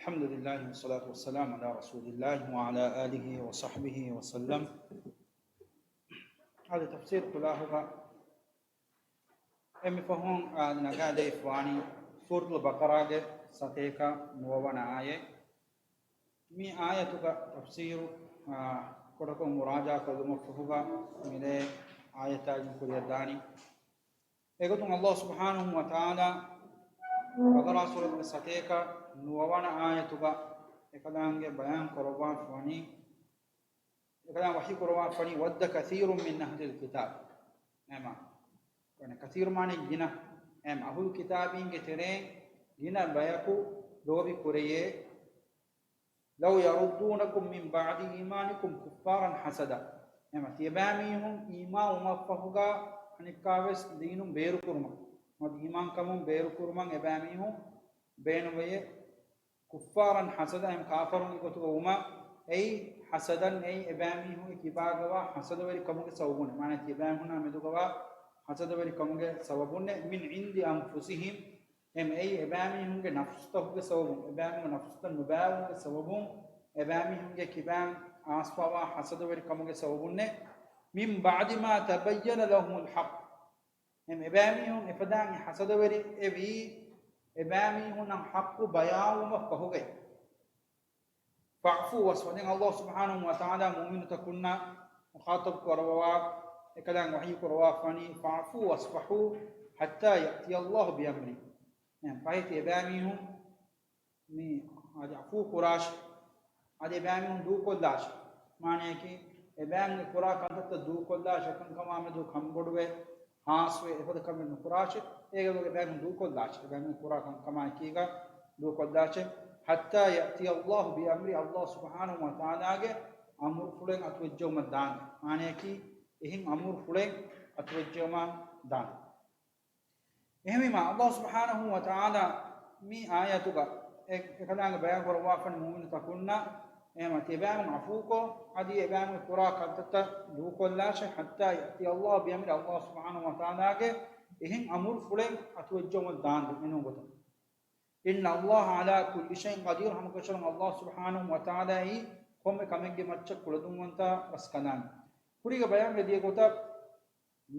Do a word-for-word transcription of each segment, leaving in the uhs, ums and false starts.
الحمد لله والصلاة والسلام على رسول الله وعلى آله وصحبه وسلم. އަދި ތަފްސީރު ކުލާހުގަ އެންމެ ފަހުން އާ ނަގާދެވިފަވާނީ ސޫރަތުލް ބަޤަރާގެ ސަތޭކަ ނުވަވަނަ އާޔަތް. މި އާޔަތުގަ ތަފްސީރު އާ ކުޑަކޮށް މުރާޖަޢާ ކޮށްލުމަށްފަހުގަ މިރޭ އާޔަތާއި ކުރިއަށް ދާނީ. އެގޮތުން ﷲ ސުބްޙާނަހޫ ވަތަޢާލާ ބަޤަރާ ސޫރަތުގެ ސަތޭކަ ނުވަވަނަ އާޔަތުގަ އެކަލާނގެ ބަޔާން ކުރައްވާފަވަނީ، އެކަލާނގެ ވަޙީ ކުރައްވާފަވަނީ، وَدَّ كَثِيرٌ مِّنْ أَهْلِ الْكِتَابِ. އެމާ، ކަ-، ކަސީރު މާނައީ ގިނަ. އެމާ، އަހުލު ކިތާބީންގެ ތެރެއިން ގިނަ ބަޔަކު ލޯބި ކުރެޔޭ، لَوْ يَرُدُّونَكُمْ مِنْ بَعْدِ إِيمَانِكُمْ كُفَّارًا حَسَدًا. އެމާ، ތިޔަބައިމީހުން އީމާންވުމަށްފަހުގަ އަނެއްކާވެސް ދީނުން ބޭރުކުރުމަށް، އަދި އީމާންކަމުން ބޭރުކުރުމަށް އެބައިމީހުން ބޭނުންވެޔޭ. كُفَّارًا حَسَدًا، އެމަ ކާފަރުންގެ ގޮތުގަ ވުމަށް، އެއީ حَسَدًا، އެއީ އެބައިމީހުންގެ ކިބާގަވާ ހަސަދަވެރިކަމުގެ ސަބަބުން، މާނަ ތިޔަބައިމީހުންނާ މެދުގަވާ ހަސަދަވެރިކަމުގެ ސަބަބުން، مِنْ عِنْدِ أَنْفُسِهِمْ، އެމަ އެއީ އެބައިމީހުންގެ ނަފްސުތަކުގެ ސަބަބުން، އެބައިމީހުންގެ ނަފްސުތައް ނުބައިވުމުގެ ސަބަބުން، އެބައިމީހުންގެ ކިބައިން އާސްފަވާ ހަސަދަވެރިކަމުގެ ސަބަބުންނޭ، مِنْ بَعْدِ مَا تَبَيَّنَ لَهُمُ الْحَقُّ. އެމަ އެބައިމީހުން އެފަދައިން ހަސަދަވެރި އެވީ، އެބައިމީހުންނަށް ޙައްޤު ބަޔާންވުމަށް ފަހުގައި. فَاعْفُوا وَاصْفَحُوا. ދެން ﷲ ސުބްޙާނަހޫ ވަތަޢާލާ މުއުމިނުތަކުންނާ މުޚާޠަބު ކުރައްވަވާ، އެކަލާނގެ ވަޙީ ކުރައްވާފަވަނީ، فَاعْفُوا وَاصْفَحُوا حَتَّى يَأْتِيَ اللَّهُ بِأَمْرِهِ. އެމަ ފަހެ ތިޔަބައިމީހުން މި އަދި ޢަފޫ ކުރާށި، އަދި އެބައިމީހުން ދޫކޮށްލާށި. މާނަޔަކީ، އެބައިމީހުން ކުރާ ކަންތައްތައް ދޫކޮށްލާށި، އެކަންކަމާ މެދު ކަންބޮޑުވެ، ހާސްވެ، އެފަދަ ކަމެއް ނުކުރާށި. އޭގެ އެބައިމީހުން ދޫކޮށްލާށި، އެބައިމީހުން ކުރާ ކަންކަމާ އެކީގަ ދޫކޮށްލާށި. حَتَّى يَأْتِيَ اللَّهُ بِأَمْرِهِ، ﷲ ސުބްޙާނަހޫ ވަތަޢާލާގެ އަމުރުފުޅެއް އަތުވެއްޖައުމަށް ދާން. މާނަޔަކީ، އެހެން އަމުރުފުޅެއް އަތުވެއްޖައުމަށް ދާން. އެހެންވީމާ، ﷲ ސުބްޙާނަހޫ ވަތަޢާލާ މި އާޔަތުގަ އެ-، އެކަލާނގެ ބަޔާން ކުރައްވާފަނި މުއުމިނުތަކުންނަށް އެހެމަ ތިޔަބައިމީހުން ޢަފޫކޮށް، އަދި އެބައިމީހުން ކުރާ ކަންތައްތައް ދޫކޮށްލާށޭ، حَتَّى يَأْتِيَ اللَّهُ بِأَمْرِهِ، ﷲ ސުބްޙާނަހޫ ވަތަޢާލާގެ އެހެން އަމުރުފުޅެއް އަތުވެއްޖައުމަށް ދާންދެން އެނޫން ގޮތަށް. إِنَّ اللَّهَ عَلَى كُلِّ شَيْءٍ قَدِيرٌ، ހަމަކަށަވަރުން ﷲ ސުބްޙާނަހޫ ވަތަޢާލާއީ ކޮންމެ ކަމެއްގެ މައްޗަށް ކުޅަދުންވަންތަ ރަސްކަލާން. ކުރީގަ ބަޔާންވެ ދިޔަ ގޮތަށް،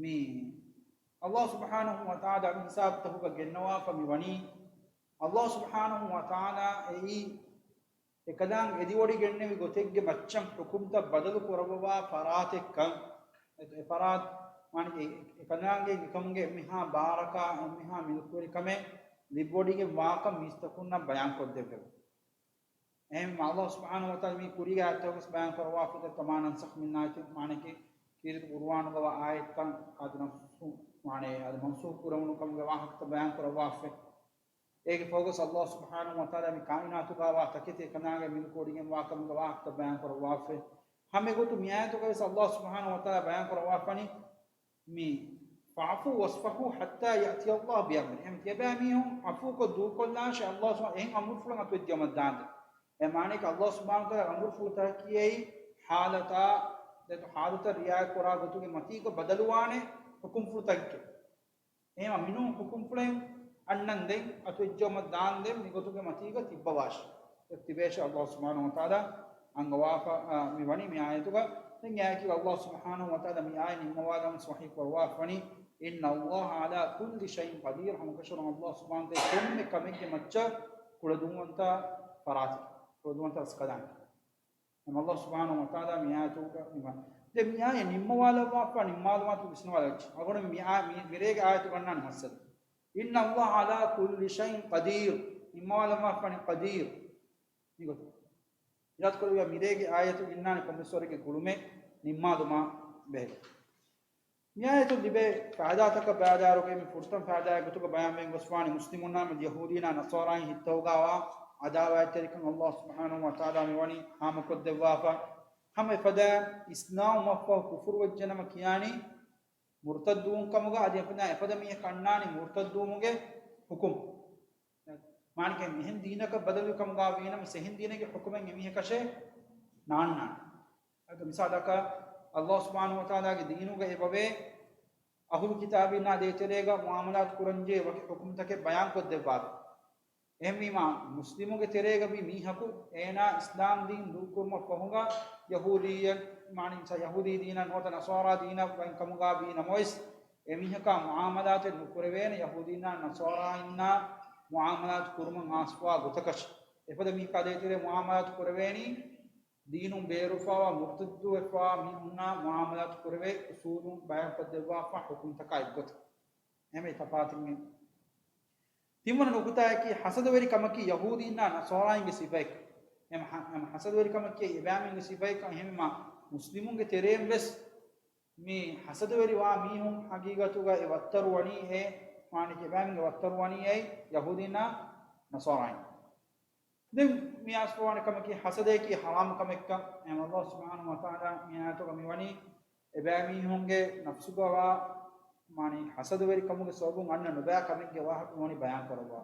މި ﷲ ސުބްޙާނަހޫ ވަތަޢާލާ މި ހިސާބުތަކުގަ ގެންނަވާފަ މި ވަނީ، ﷲ ސުބްޙާނަހޫ ވަތަޢާލާ އެއީ އެކަލާނގެ އެދިވޮޑިގެންނެވި ގޮތެއްގެ މައްޗަށް ޙުކުމްތައް ބަދަލު ކުރައްވަވާ ފަރާތެއްކަން. އެ، އެ ފަރާތް، މާނަ އެ، އެކަލާނގެ އެކަމުގެ އެންމެހާ ބާރަކާ، އެންމެހާ މިލްކުވެރިކަމެއް ލިބިވޮޑިގެން ވާކަން މީސްތަކުންނަށް ބަޔާން ކޮށްދެއްވެވި. އެހެންވީމާ، ﷲ ސުބްޙާނަހޫ ވަތަޢާލާ މި ކުރީގެ އާޔަތްތަކުގަސް ބަޔާން ކުރައްވާފަ، މާ ނަންސަޚް މިން އާޔަތިން، މާނައަކީ، ކީރިތި ޤުރުއާނުގަވާ އާޔަތްތައް އަދި ނަސްޚު، މާނަ އަދި މަންސޫޚް ކުރެވުނު ކަމުގެ ވާހަކަތައް ބަޔާން ކުރައްވާފަ. އޭގެ ފަހުގަސް ﷲ ސުބްޙާނަހޫ ވަތަޢާލާ މި ކާއިނާތުގަވާ ތަކެތި އެކަލާނގެ މިލްކުވޮޑިގެންވާ ކަމުގެ ވާހަކަތައް ބަޔާން ކުރައްވާފަ. ހަމަ އެގޮތުން މި އާޔަތުގަވެސް ﷲ ސުބްޙާނަހޫ ވަތަޢާލާ ބަޔާން ކުރައްވާފަނީ، މި فَاعْفُوا وَاصْفَحُوا حَتَّى يَأْتِيَ اللَّهُ بِأَمْرِهِ. އެހެން ތިޔަބައިމީހުން ޢަފޫކޮށް ދޫކޮށްލާށޭ، ﷲ ސުބްޙާނަހޫ އެހެން އަމުރުފުޅެއް އަތުވެއްޖައުމަށް ދާންދެން. އެ މާނައަކީ ﷲ ސުބްޙާނަހޫ ވަތަޢާލާގެ އަމުރުފުޅުތަކަކީ އެއީ ޙާލަތާ، ދެތު ޙާލަތަށް ރިޢާޔަތް ކުރާ ގޮތުގެ މަތީގަ ބަދަލުވާނެ ޙުކުމްފުޅުތަކެއް. އެހެންވީމާ މިނޫން ޙުކުމްފުޅެއް އަންނަންދެން އަތުވެއްޖައުމަށް ދާންދެން މިގޮތުގެ މަތީގަ ތިއްބަވާށޭ. ތިބޭށޭ ﷲ ސުބްޙާނަހޫ ވަތަޢާލާ އަންގަވާފަ، އާ، މި ވަނީ މި އާޔަތުގަ. ދެން އެއާއެކީ ﷲ ސުބްޙާނަހޫ ވަތަޢާލާ މި އާޔަތް ނިންމަވާލަން ވަޙީ ކުރައްވާފަ ވަނީ، إِنَّ اللَّهَ عَلَى كُلِّ شَيْءٍ قَدِيرٌ، ހަމަކަށަވަރުން ﷲ ސުބްޙާނަހޫ ވަތަޢާލާ ކޮންމެ ކަމެއްގެ މައްޗަށް ކުޅަދުންވަންތަ ފަރާތެއް، ކުޅަދުންވަންތަ ރަސްކަލާނގެ. އެމަ ﷲ ސުބްޙާނަހޫ ވަތަޢާލާ މި އާޔަތުގަ މި ވަ-، ދެން މި އާޔަތް ނިންމަވާލައްވާފަ ނިންމާލުމާ ވިސްނަވާލައްޗި. އަޅުގަނޑު މި އާ-، މި މިރޭގެ އާޔަތު ގަންނާނެ މައްސަލަ. إِنَّ اللَّهَ عَلَى كُلِّ شَيْءٍ قَدِيرٌ. ނިންމަވާލައްވާފަ ވަނީ ޤަދީރު. މިގޮތުން. އިރާދަކުރެއްވިޔާ މިރޭގެ އާޔަތު ގެންނާނެ ކޮންމެސްވަރެއްގެ ގުޅުމެއް ނިންމާލުމާ ބެހޭ. މި އާޔަތުން ލިބޭ ފައިދާތަކަށް ބައިދާރުގައި މި ފުރަތަމަ ފައިދާއެއް ގޮތުގަ ބަޔާންވެގެން ގޮސްފަވާނީ މުސްލިމުންނާ މެދު ޔަހޫދީންނާ ނަޞާރާއިން ހިތަށް އުގާވާ އަދާވާތްތެރިކަން ﷲ ސުބްޙާނަހޫ ވަތަޢާލާ މި ވަނީ ހާމަކޮށްދެއްވާފަ. ހަމަ އެފަދަ އިސްލާމްވުމަށްފަހު ކުފުރުވެއްޖެނަމަ ކިޔާނީ މުރުތައްދުވުން ކަމުގަ، އަދި އެފަދަ، އެފަދަ މީހަކަށް އަންނާނީ މުރުތައްދުވުމުގެ ޙުކުމް. މާނައަކީ އެހެން ދީނަކަށް ބަދަލުވި ކަމުގަ ވީނަމަ އެހެން ދީނެއްގެ ޙުކުމެއް އެމީހަކަށޭ ނާންނާނެ. އަދި މިސާލަކަށް ﷲ ސުބްޙާނަހޫ ވަތަޢާލާގެ ދީނުގަ އެބަވޭ އަހުލު ކިތާބީންނާ ދޭތެރޭގަ މުޢާމަލާތު ކުރަންޖެހޭ ވަކި ޙުކުމްތަކެއް ބަޔާންކޮށްދެއްވާފަ. އެހެންވީމާ، މުސްލިމުގެ ތެރޭގަ މި މީހަކު އޭނާ އިސްލާމް ދީން ދޫކުރުމަށް ފަހުގަ ޔަހޫދީއެއް، މާނި، ޔަހޫދީ ދީނަށް ނުވަތަ ނަޞާރާ ދީނަށް ވަންކަމުގަ ވީ ނަމަވެސް، އެ މީހަކާ މުޢާމަލާތެއް ނުކުރެވޭނެ ޔަހޫދީންނާ ނަޞާރާއިންނާ މުޢާމަލާތު ކުރުމަށް އާސްފަވާ ގޮތަކަށް. އެފަދަ މީހަކާ ދޭތެރޭ މުޢާމަލާތު ކުރެވޭނީ ދީނުން ބޭރުފަވާ މުރްތައްދުވެފަވާ މީހުންނާ މުޢާމަލާތު ކުރެވޭ އުސޫލުން ބަޔާންކޮށްދެއްވާފަ ޙުކުމްތަކާ އެއްގޮތަށް. އެހެންވެ ތަފާތުން ތިންވަނަ ނުކުތާއަކީ ޙަސަދަވެރިކަމަކީ ޔަހޫދީންނާ ނަޞާރާއިންގެ ސިފައެއް. އެމަ ޙަ-، އެމަ ޙަސަދަވެރިކަމަކީ އެބައިމީހުންގެ ސިފައެއް. އެހެންވީމާ މުސްލިމުންގެ ތެރޭން ވެސް މި ޙަސަދަވެރިވާ މީހުން ޙަޤީޤަތުގަ އެ ވައްތަރު ވަނީ އެ، މާނައަކީ އެބައިމީހުންގެ ވައްތަރު ވަނީ އެ ޔަހޫދީންނާ ނަޞާރާއިން. ދެން މި އާސްފަވާނެ ކަމަކީ ޙަސަދައަކީ ޙަރާމު ކަމެއްކަން. އެހެން ﷲ ސުބްޙާނަހޫ ވަތަޢާލާ މި އާޔަތުގަ މިވަނީ އެބައިމީހުންގެ ނަފްސުގަވާ، މާނައީ ޙަސަދަވެރިކަމުގެ ސަބަބުން އަންނަ ނުބައި ކަމެއްގެ ވާހަކަ މިވަނީ ބަޔާން ކުރައްވާ.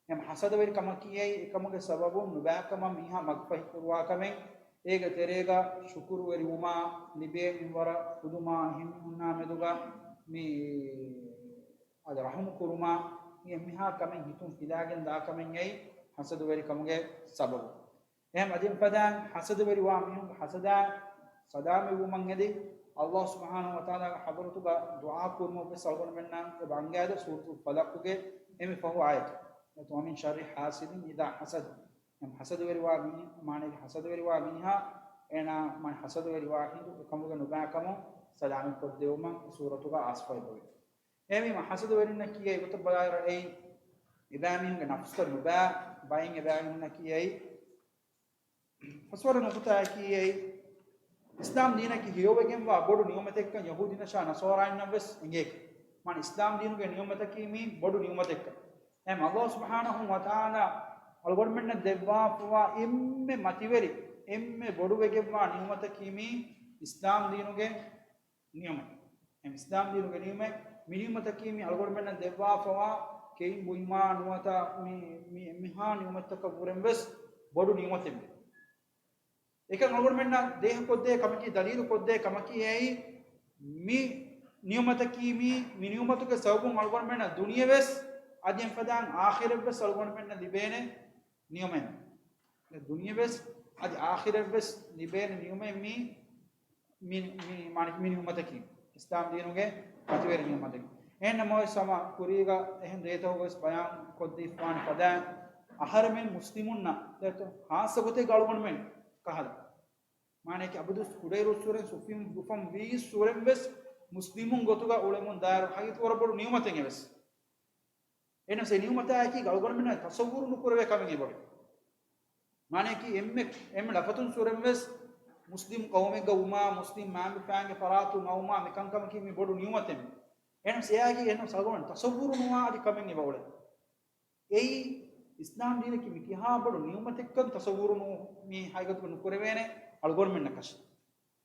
އެހެން ޙަސަދަވެރި ކަމަކީ އެކަމުގެ ސަބަބުން ނުބައިކަމަށް މީހާ މަގުފަހިކުރުވާ ކަމެއް، އޭގެ ތެރޭގަ ޝުކުރުވެރިވުމާ، ލިބޭ މިންވަރަށް ފުދުމާ، އެހެން މީހުންނާ މެދުގަ މި އަދި ރަޙުމު ކުރުމާ، މި އެންމެހާ ކަމެއް ހިތުން ފިލާގެން ދާ ކަމެއް އެއީ ޙަސަދަވެރި ކަމުގެ ސަބަބު. އެހެން އަދި އެފަދައިން ޙަސަދަވެރިވާ މީހުންގެ ޙަސަދާ ސަލާމަތްވުމަށް އެދި، ﷲ ސުބްޙާނަހޫ ވަތަޢާލާގެ ޙަޟްރަތުގަ ދުޢާ ކުރުމަށް ވެސް އަޅުގަނޑުމެންނަށް އެބަ އަންގާދޭ ސޫރަތުލް ފަލަޤުގެ އެންމެ ފަހު އާޔަތު. وَمِنْ شَرِّ حَاسِدٍ إِذَا حَسَدَ. އެހެން ޙަސަދަވެރިވާ މީ-، މާނައަކީ ޙަސަދަވެރިވާ މީހާ، އޭނާ މާނަ ޙަސަދަވެރިވާ ހިނދު އެކަމުގެ ނުބައިކަމުން ސަލާމަތްކޮށްދެވުމަށް ސޫރަތުގަ އާސްފަވެއްވެވޭ. އެހެންވީމަ ޙަސަދަވެރިންނަކީ އެގޮތަށް ބަލާއިރު އެއީ އެބައިމީހުންގެ ނަފްސަށް ނުބައި ބައިން އެބައިމީހުންނަކީ އެއީ. ފަސްވަރު ނުކުތާއަކީ އެއީ، އިސްލާމް ދީނަކީ ހެޔޮވެގެންވާ ބޮޑު ނިޢުމަތެއްކަން ޔަހޫދީންނަށާ ނަޞާރާއިންނަށް ވެސް އެނގޭކަށް. މާނަ އިސްލާމް ދީނުގެ ނިޢުމަތަކީ މީ ބޮޑު ނިޢުމަތެއްކަން. އެހެން ﷲ ސުބްޙާނަހޫ ވަތަޢާލާ އަޅުގަނޑުމެންނަށް ދެއްވާފަވާ އެންމެ މަތިވެރި، އެންމެ ބޮޑުވެގެންވާ ނިޢުމަތަކީ މީ އިސްލާމް ދީނުގެ ނިޢުމަތް. އެހެން އިސްލާމް ދީނުގެ ނިޢުމަތް، މި ނިޢުމަތަކީ މި އަޅުގަނޑުމެންނަށް ދެއްވާފަވާ ކެއިން ބުއިމާ ނުވަތަ މި، މި އެންމެހާ ނިޢުމަތްތަކަށް ވުރެން ވެސް ބޮޑު ނިޢުމަތެއް. އެކަން އަޅުގަނޑުމެންނަށް ދޭހަކޮށްދޭ ކަމަކީ، ދަލީލު ކޮށްދޭ ކަމަކީ އެއީ، މި ނިޢުމަތަކީ މީ، މި ނިޢުމަތުގެ ސަބަބުން އަޅުގަނޑުމެންނަށް ދުނިޔެ ވެސް، އަދި އެފަދައިން އާޚިރަތް ވެސް އަޅުގަނޑުމެންނަށް ލިބޭނެ ނިޢުމަތް. ދުނިޔެ ވެސް އަދި އާޚިރަތް ވެސް ލިބޭނެ ނިޢުމަތް މީ، މި، މި، މާނަ، މި ނިޢުމަތަކީ އިސްލާމް ދީނުގެ މަތިވެރި ނިޢުމަތެއް. އެހެން ނަމަވެސް ހަމަ ކުރީގަ އެހެން ދޭތަކުގަވެސް ބަޔާން ކޮށްދީފާނެ ފަދައިން އަހަރެމެން މުސްލިމުންނަށް ދޭތޯ ޚާއްޞަ ގޮތެއްގަ އަޅުގަނޑުމެން ކަހަލަ. މާނައަކީ އަބަދުވެސް ކުޑައިރުއްސުރެން ސުފިން އުފަން ވީއްސުރެން ވެސް މުސްލިމުން ގޮތުގަ އުޅެމުން ދާއިރު ހަގީގަތު ވަރަށް ބޮޑު ނިޢުމަތެއް އެވެސް. އެހެނަސް އެ ނިޢުމަތާއެކީ އަޅުގަނޑުމެންނަށް ތަޞައްވުރު ނުކުރެވޭ ކަމެއް އެބަޑު. މާނައަކީ އެންމެ، އެންމެ ލަފަތުން ސުރެން ވެސް މުސްލިމް ޤައުމެއްގަ ވުމާ، މުސްލިމް މައިންބަފައިންގެ ފަރާތުން އައުމާ، މިކަންކަމަކީ މި ބޮޑު ނިޢުމަތެއް. އެހެނަސް އެއާއެކީ އެހެނަސް އަޅުގަނޑު ތަޞައްވުރު ނުވާ އަދި ކަމެއް އެބަ އުޅެ. އެއީ އިސްލާމް ދީނަކީ މި ކިހާ ބޮޑު ނިޢުމަތެއްކަން ތަޞައްވުރު ނު، މި ހަގީގަތުގަ ނުކުރެވޭނެ އަޅުގަނޑުމެންނަކަށް.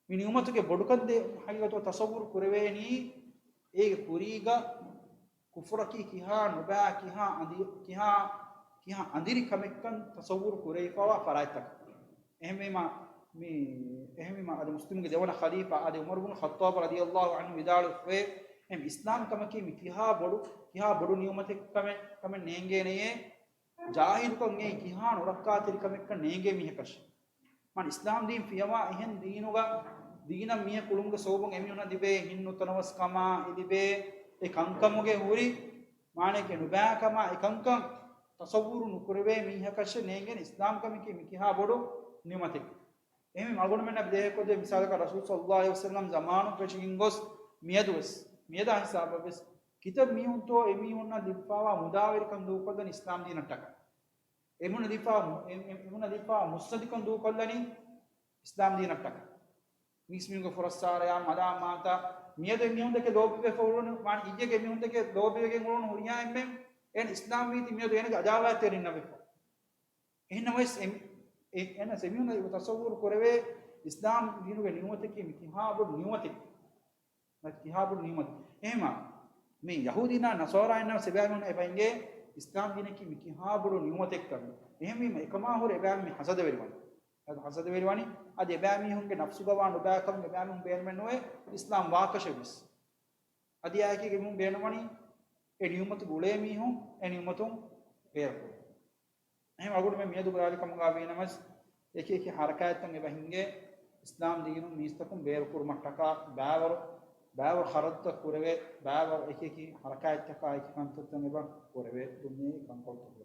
މި ނިޢުމަތުގެ ބޮޑުކަން ދޭ ހަގީގަތުގަ ތަޞައްވުރު ކުރެވޭނީ އޭގެ ކުރީގަ ކުފުރަކީ ކިހާ ނުބައި، ކިހާ އަނދި، ކިހާ، ކިހާ އަނދިރި ކަމެއްކަން ތަޞައްވުރު ކުރެވިފައިވާ ފަރާތްތަކަށް. އެހެންވީމަ، މި، އެހެންވީމަ އަދި މުސްލިމުގެ ދެވަނަ ޚަލީފާ އަދި ޢުމަރު ބުނު ޚައްޠާބު ރަޟިޔަﷲ ޢަންހު ވިދާޅުވެފައި، އެހެން އިސްލާމް ކަމަކީ މި ކިހާ ބޮޑު، ކިހާ ބޮޑު ނިޢުމަތެއް ކަމެއް، ކަމެއް ނޭނގޭނެޔޭ، ޖާހިލުކަން އެއީ ކިހާ ނުރައްކާތެރި ކަމެއްކަން ނޭނގޭ މީހަކަށް. މާނަ އިސްލާމް ދީން ފިޔަވާ އެހެން ދީނުގަ، ދީނަށް މީހަކު އުޅުމުގެ ސަބަބުން އެމީހުންނަށް ލިބޭ ހިތްނުތަނަވަސްކަމާ، އެ ލިބޭ އެ ކަންކަމުގެ ހުރި މާނައަކީ ނުބައިކަމާ، އެކަންކަން ތަޞައްވުރު ނުކުރެވޭ މީހަކަށެއް ނޭނގޭނެ އިސްލާމް ކަމަކީ މި ކިހާ ބޮޑު ނިޢުމަތެއް. އެހެންވީމަ އަޅުގަނޑުމެންނަށް ދޭހަކޮށްދޭ މިސާލަކަށް ރަސޫލު ޞައްލަﷲ ޢަލައިހި ވަސައްލަމް ޒަމާނުން ފެށިގެން ގޮސް މިއަދުވެސް، މިއަދާ ހިސާބަށްވެސް ކިތައް މީހުންތޯ އެމީހުންނަށް ލިބިފައިވާ މުދާވެރިކަން ދޫކޮށްލަނީ އިސްލާމް ދީނަށްޓަކާ. އެމީހުންނަށް ލިބިފައިވާ މު-، އެ-، އެ-، އެމީހުންނަށް ލިބިފައިވާ މުއްސަނދިކަން ދޫކޮށްލަނީ އިސްލާމް ދީނަށްޓަކާ. މީސްމީހުންގެ ފުރައްސާރަޔާ މަލާމާތާ މިއަދު އެމީހުންދެކެ ލޯބިވެފަ އުޅުނު، މާނަ އިއްޔެގެ އެމީހުންދެކެ ލޯބިވެގެން އުޅުނު ހުރިހާ އެންމެން އެހެން އިސްލާމްވީތީ މިއަދު އޭނަގެ އަދާވާތްތެރިންނަށް ވެފަ. އެހެންނަމަވެސް އެ-، އެ-، އެހެނަސް އެމީހުން ތަޞައްވުރު ކުރެވޭ އިސްލާމް ދީނުގެ ނިޢުމަތަކީ މި ކިހާ ބޮޑު ނިޢުމަތެއް. ކިހާ ބޮޑު ނިޢުމަތެއް. އެހެންވީމަ މި ޔަހޫދީންނާ ނަޞާރާއިންނާ އެބައިމީހުން އެބަ އިނގޭ އިސްލާމް ދީނަކީ މި ކިހާ ބޮޑު ނިޢުމަތެއްކަން. އެހެންވީމަ އެކަމާ ހުރެ އެބައިމީހުން މި ޙަސަދަވެރިވަނީ. އަދި ޙަސަދަވެރިވަނީ. އަދި އެބައިމީހުންގެ ނަފްސުގަވާ ނުބައިކަމުން އެބައިމީހުން ބޭނުމެއް ނުވޭ އިސްލާމް ވާކަށެއްވެސް. އަދި އާއެކީގެ މީހުން ބޭނުންވަނީ އެ ނިޢުމަތުގަ އުޅޭ މީހުން އެ ނިޢުމަތުން ބޭރުކުރުން. އެހެން އަޅުގަނޑުމެން މިއަދު ބަލާލި ކަމުގަ ވީނަމަވެސް، އެކި އެކި ހަރަކާތްތައް އެބަ ހިނގޭ، އިސްލާމް ދީނުން މީސްތަކުން ބޭރުކުރުމަށްޓަކާ ބާވަރު، ބާވަރު ޚަރަދުތައް ކުރެވޭ، ބާވަރު އެކި އެކި ހަރަކާތްތަކާ އެކި ކަންތައްތައް އެބަ ކުރެވޭ ދުނިޔޭގެ ކަންކޮޅުތަކުގަ.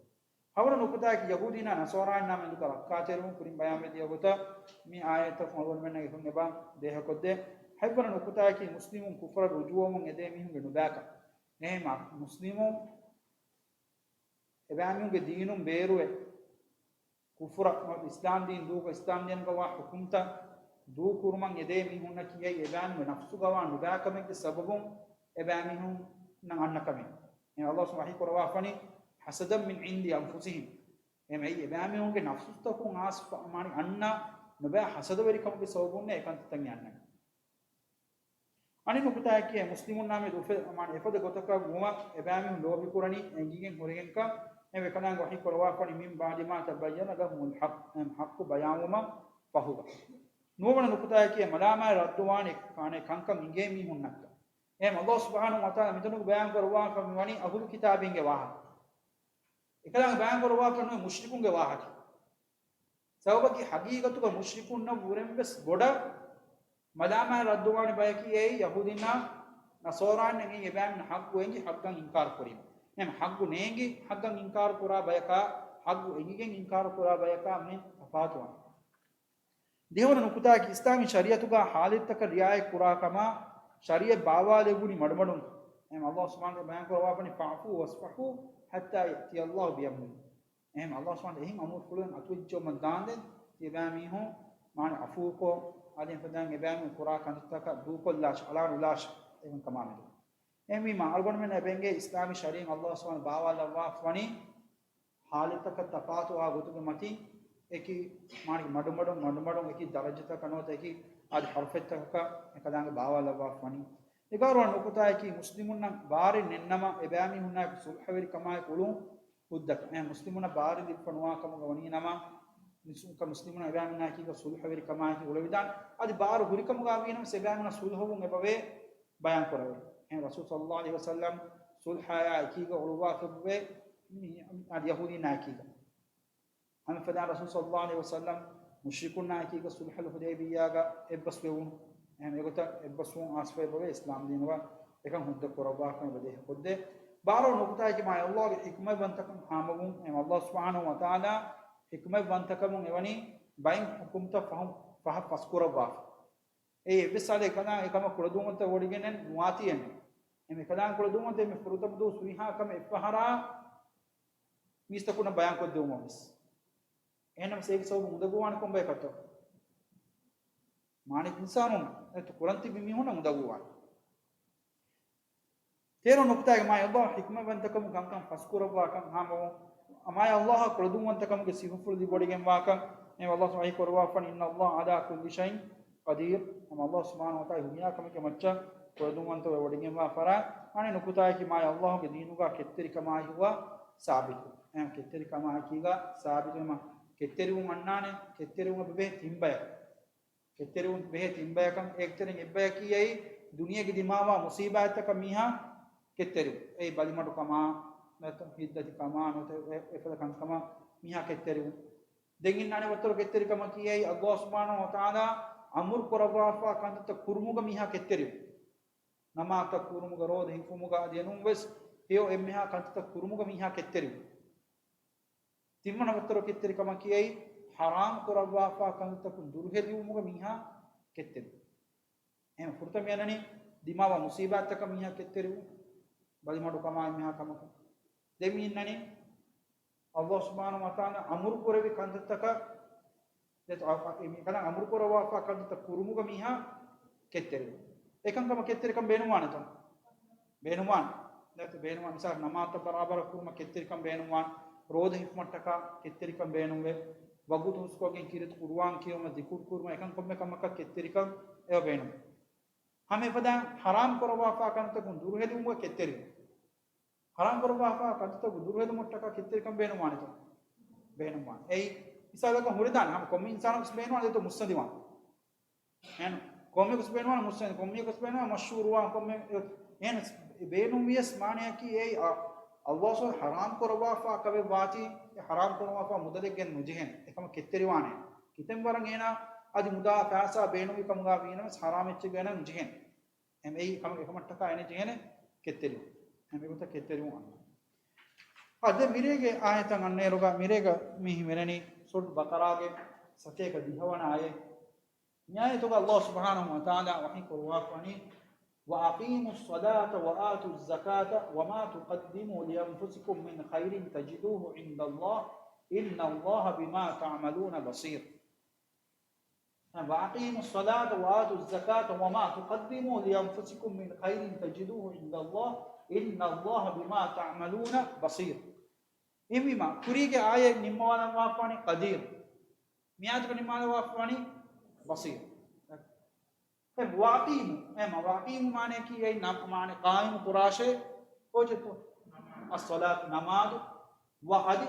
ހަވަނަ ނުކުތާއަކީ، ޔަހޫދީންނާ ނަޞާރާއިންނާ މެދުގަ ރައްކާތެރިވުން ކުރިން ބަޔާންވެދިޔަ ގޮތަށް، މި އާޔަތްތަކުން އަޅުގަނޑުމެންނަށް އެކަން އެބަ ދޭހަކޮށްދޭ. ހަތްވަނަ ނުކުތާއަކީ، މުސްލިމުން ކުފުރަށް ރުޖޫޢަވުން އެދޭ މީހުންގެ ނުބައިކަން. އެހެންމާ މުސްލިމުން އެބައިމީހުންގެ ދީނުން ބޭރުވެ، ކުފުރަށް އިސްލާމް ދީން ދޫކޮށް، އިސްލާމް ދީނުގަ ވާ ޙުކުމްތައް ދޫކުރުމަށް އެދޭ މީހުންނަކީ އެބައިމީހުންގެ ނަފްސުގަ ވާ ނުބައިކަމެއްގެ ސަބަބުން އެބައިމީހުންނަށް އަންނަ ކަމެއް. އެ ﷲ ސުބްޙާނަހޫ ވަތަޢާލާ ވަޙީ ކުރައްވާފަނީ، حسدا من عند أنفسهم. އެމެއީ އެބައިމީހުންގެ ނަފްސުތަކުން އާސްފަ މާނި އަންނަ ނުބައި ހަސަދަވެރިކަމުގެ ސަބަބުން އެ ކަންތައްތައް އަންނަނީ. އަނެއް ނުކުތާއެކޭ، މުސްލިމުންނާ މެދު އުފެ-، މާނަ އެފަދަ ގޮތަކަށް ވުމަށް އެބައިމީހުން ލޯބިކުރަނީ އެނގިގެން ހުރެގެންކަން. އެ އެކަލާނގެ ވަޙީ ކުރައްވާފަނީ، من بعد ما تبين لهم الحق، އެ ޙައްޤު ބަޔާންވުމަށް ފަހުގަ. ނުވަވަނަ ނުކުތާއެކޭ، މަލާމާތް ރައްދުވާނެ ކާނެ ކަންކަން އިނގޭ މީހުންނަށްކަން. އެހެން ﷲ ސުބްޙާނަހޫ ވަތަޢާލާ މިތަނުގަ ބަޔާން ކުރައްވާފަ މިވަނީ އަހުލު ކިތާބީންގެ ވާހަކަ. އެކަލާނގެ ބަޔާން ކުރައްވާފަ ނުވޭ މުޝްރިކުންގެ ވާހަކަ. ސަބަބަކީ ޙަޤީޤަތުގަ މުޝްރިކުންނަށް ވުރެން ވެސް ބޮޑަށް މަލާމާތް ރައްދުވާނެ ބަޔަކީ އެއީ ޔަހޫދީންނާ ނަޞާރާއިންނަށް އެބައިމީހުން ޙައްޤު އެނގި ޙައްޤަށް އިންކާރު ކުރީމަ. އެހެން ޙައްޤު ނޭނގި ޙައްޤަށް އިންކާރު ކުރާ ބަޔަކާ، ޙައްޤު އެނގިގެން އިންކާރު ކުރާ ބަޔަކާ މި ތަފާތުވާނެ. ދިހަވަނަ ނުކުތާއަކީ، އިސްލާމީ ޝަރީޢަތުގަ ޙާލަތްތަކަށް ރިޢާޔަތް ކުރާ ކަމާ، ޝަރީޢަތް ބާވާލެއްވުނީ މަޑުމަޑުން. އެހެން ﷲ ސުބްޙާނަހޫ ވަތަޢާލާ ބަޔާން ކުރައްވާފަނީ، فاعفوا واصفحوا حتى يأتي الله بأمره. އެހެން ﷲ ސުބްޙާނަހޫ ވަތަޢާލާ އެހެން އަމުރުފުޅުވެން އަތުވެއްޖައުމަށް ދާންދެން، ތިޔަބައިމީހުން މާނަ ޢަފޫކޮށް، އަދި އެފަދައިން އެބައިމީހުން ކުރާ ކަންތައްތަކަށް ދޫކޮށްލާށި، އަޅާނުލާށި އެކަންކަމާމެދު. އެހެންވީމާ، އަޅުގަނޑުމެން އެބަ އެނގޭ އިސްލާމީ ޝަރީޢަތް ﷲ ސުބްޙާނަހޫ ވަތަޢާލާ ބާވާލައްވާފަވަނީ، ޙާލަތްތަކަށް ތަފާތުވާ ގޮތުގެ މަތިން އެކި މާނަ މަޑުމަޑުން މަޑުމަޑުން އެކި ދަރަޖަތަކަށް ނުވަތަ އެކި އަދި ޙަރުފެއްތަކަކަށް އެކަލާނގެ ބާވާލައްވާފަވަނީ. އެގާރުވަނަ ނުކުތާއަކީ، މުސްލިމުންނަށް ބާރެއް ނެތްނަމަ، އެބައިމީހުންނާއެކު ޞުލްޙަވެރިކަމާއެކު އުޅުން ހުއްދަކަށް. އެ މުސްލިމުންނަށް ބާރެއް ލިބިފަ ނުވާ ކަމުގަ ވަނީ ނަމަ، މިސް-، މުސްލިމުންނަށް އެބައިމީހުންނާއެކީގަ ޞުލްޙަވެރިކަމާއެކު އުޅެވިދާނެ. އަދި ބާރު ހުރިކަމުގަ ވީނަމަވެސް އެބައިމީހުންނަށް ޞުލްޙަވުން އެބަވޭ ބަޔާން ކުރެވޭ. އެހެން ރަސޫލު ޞައްލައްލާހު ޢަލައިހި ވަސައްލަމް ޞުލްޙާއާ އެކީގަ އުޅުއްވާފައިވޭ، މި-، އަދި ޔަހޫދީންނާ އެކީގަ. ހަމަ އެފަދައިން ރަސޫލު ޞައްލައްލާހު ޢަލައިހި ވަސައްލަމް މުޝްރިކުންނާ އެކީގަ ޞުލްޙުލް ޙުދައިބިއްޔާގަ އެއްބަސްވެވުނު. އެހެން އެގޮތަށް އެއްބަސްވުން އައިސްފައި އެބަވޭ އިސްލާމް ދީނުގަ އެކަން ހުއްދަ ކުރައްވާކަން އެބަ ދޭހަކޮށްދޭ. ބާރަށް ނުކުތާއަކީ މާތް ﷲގެ ޙިކުމަތްވަންތަކަން ހާމަވުން. އެހެން ﷲ ސުބްޙާނަހޫ ވަތަޢާލާ ޙިކުމަތްވަންތަކަމުން އެވަނީ ބައިން ޙުކުމްތައް ފަހު-، ފަހަށް ފަސްކުރައްވާފަ. އެއީ އެއްވެސް އަލެއް އެކަލާނގެ އެކަމަށް ކުޅަދުންވަންތަ ވޮޑިގެނެއް ނުވާތީ އެންމެ. އެމެ އެކަލާނގެ ކުޅަދުންވަންތަ އެންމެ ފުރަތަމަ ދުވަސް ހުރިހާ ކަމެއް އެއްފަހަރާ މީސްތަކުންނަށް ބަޔާން ކޮށްދެވުމަށް ވެސް. އެހެންނަމަސް އޭގެ ސަބަބުން އުނދަގޫވާނެ ކޮންބަޔަކަށްތޯ؟ މާނައެއް އިންސާނުން އެތު ކުރަން ތިބި މީހުންނަށް އުނދަގޫވާނެ. ތޭރަ ނުކުތާގެ މާތް ﷲ ޙިކުމަތްވަންތަކަމުން ކަންކަން ފަސްކުރައްވާކަން ހާމަވުން، މާތް ﷲ އަށް ކުޅަދުންވަންތަކަމުގެ ސިފަފުޅު ލިބިވޮޑިގެންވާކަން. އެ ﷲ ސުބްޙާނަހޫ ވަތަޢާލާ ވަޙީ ކުރައްވާފަނީ، إن الله على كل شيء قدير. ހަމަ ﷲ ސުބްޙާނަހޫ ވަތަޢާލާ ހުރިހާ ކަމެއްގެ މައްޗަށް ކުޅަދުންވަންތަވެ ވޮޑިގެންވާ ފަރާތް. އަނެއް ނުކުތާއަކީ މާތް ﷲގެ ދީނުގަ ކެތްތެރިކަމާއެކީގަ ސާބިތު. އެ ކެތްތެރިކަމާއެކީގަ ސާބިތުވީމަ، ކެތްތެރިވުން އަންނާނެ، ކެތްތެރިވުމަށް ބެހޭ ތިން ބަޔަކަށް. ކެތްތެރިވުން ބެހޭ ތިން ބަޔަކަށް. އޭގެތެރެއިން އެއްބަޔަކީ އެއީ ދުނިޔޭގެ ދިމާވާ މުސީބާތްތަކަށް މީހާ ކެތްތެރިވުން. އެއީ ބަލިމަޑުކަމާ، ނުވަތަ ހިތްދަތިކަމާ، ނުވަތަ އެ-، އެފަދަ ކަންކަމަށް މީހާ ކެތްތެރިވުން. ދެން އިންނާނެ ވައްތަރު ކެތްތެރިކަމަކީ އެއީ ﷲ ސުބްޙާނަހޫ ވަތަޢާލާ އަމުރު ކުރައްވާފާ ކަންތައްތައް ކުރުމުގަ މީހާ ކެތްތެރިވުން. ނަމާދުތައް ކުރުމުގަ، ރޯދަ ހިފުމުގަ އަދި އެނޫން ވެސް ހެޔޮ އެންމެހާ ކަންތައްތައް ކުރުމުގަ މީހާ ކެތްތެރިވުން. ތިންވަނަ ވައްތަރު ކެތްތެރިކަމަކީ އެއީ ޙަރާމް ކުރައްވާފާ ކަންތައްތަކުން ދުރުހެލިވުމުގަ މީހާ ކެތްތެރިވުން. އެހެން ފުރަތަމަ އަންނަނީ ދިމާވާ މުސީބާތްތަކަށް މީހާ ކެތްތެރިވުން، ބަލިމަޑުކަމާ އެންމެހާ ކަމަކަށް. ދެން މި އިންނަނީ ﷲ ސުބްޙާނަހޫ ވަތަޢާލާ އަމުރު ކުރެއްވި ކަންތައްތަކަށް، އެ މިކަން އަމުރު ކުރައްވާފާ ކަންތައްތައް ކުރުމުގަ މީހާ ކެތްތެރިވުން. އެކަންކަމަށް ކެތްތެރިކަން ބޭނުންވާނެތަ؟ ބޭނުންވާނެ. ނުވަތަ ބޭނުންވާނެ. މިސާލަށް ނަމާދުތައް ބަރާބަރަށް ކުރުމަށް ކެތްތެރިކަން ބޭނުންވާނެ. ރޯދަ ހިފުމަށްޓަކާ ކެތްތެރިކަން ބޭނުންވޭ. ވަގުތު ހުސްކޮށްގެން ކީރިތި ޤުރުއާން ކިޔެވުމަށް، ޒިކުރު ކުރުމަށް، އެކަން ކޮންމެ ކަމަކަށް ކެތްތެރިކަން އެބަ ބޭނުން. ހަމަ އެފަދައިން ޙަރާމް ކުރައްވާފާ ކަންތަކުން ދުރުހެލުމުގަ ކެތްތެރިވުން. ޙަރާމް ކުރައްވާފާ ކަންތައް ދުރުހެލުމަށްޓަކާ ކެތްތެރިކަން ބޭނުންވާނެތަ؟ ބޭނުންވާނެ. އެއީ މިސާލަކަށް ހުރެދާނެ، ހަމަ ކޮންމެ އިންސާނަކުވެސް ބޭނުންވާނެ ދެތޯ މުއްސަނދިވާން. އެހެން ކޮންމެއަކުސް ބޭނުންވާނެ މުއްސަނދި، ކޮންމެއަކުސް ބޭނުންވާނެ މަޝްހޫރުވާން، ކޮންމެ އެ-، އެހެން ބޭނުންވިޔަސް މާނައަކީ އެއީ އަ-، ﷲ ސުބްޙާނަހޫ ވަތަޢާލާ ޙަރާމް ކުރައްވާފާ ކަމެއް ވާތީ، އެ ޙަރާމް ކުރައްވާފާ މުދަލެއް ގެން ނުޖެހޭނެ. އެކަމަށް ކެތްތެރިވާނެ. ކިތަން ވަރަށް އޭނާ އަދި މުދާ ފައިސާ ބޭނުންވި ކަމުގަ ވީނަމަސް، ޙަރާމް އެއްޗެއް ގެން ނުޖެހޭނެ. އެމް އެ ކަމަށް އެކަމަށްޓަކާ އޭނަ ޖެހޭނެ ކެތްތެރިވުން. އެމް އެގޮތަށް ކެތްތެރިވުން އަންނަ. އާ، ދެން މިރޭގެ އާޔަތަށް އަންނައިރުގަ، މިރޭގަ މި ހިމެނެނީ ސޫރަތު ބަޤަރާގެ ސަތޭކަ ދިހަވަނަ އާޔަތް. މި އާޔަތުގަ ﷲ ސުބްޙާނަހޫ ވަތަޢާލާ ވަޙީ ކުރައްވާފަ ވަނީ، "وَأَقِيمُوا الصَّلَاةَ وَآتُوا الزَّكَاةَ وَمَا تُقَدِّمُوا لِأَنفُسِكُم مِّنْ خَيْرٍ تَجِدُوهُ عِندَ اللَّهِ إِنَّ اللَّهَ بِمَا تَعْمَلُونَ بَصِيرٌ." "وَأَقِيمُوا الصَّلَاةَ وَآتُوا الزَّكَاةَ وَمَا تُقَدِّمُوا لِأَنفُسِكُم مِّنْ خَيْرٍ تَجِدُوهُ عِندَ اللَّهِ إِنَّ اللَّهَ بِمَا تَعْمَلُونَ بَصِيرٌ." އެހެންވީމަ، ކުރީގެ އާޔަތް ނިންމަވާލަން ވާފާނީ ޤަދީރު. މި އާޔަތުގަ ނިންމާލަން ވާފާނީ ބަޞީރު. އެ ވައަޤީމު، އެ މަ-، ވައަޤީމު މާނަޔަކީ އެއީ ނަ-، މާނަ ޤާއިމު ކުރާށޭ، ކޯޗެއްތޯ؟ އައްޞަލާތު ނަމާދު، ވަ އަދި،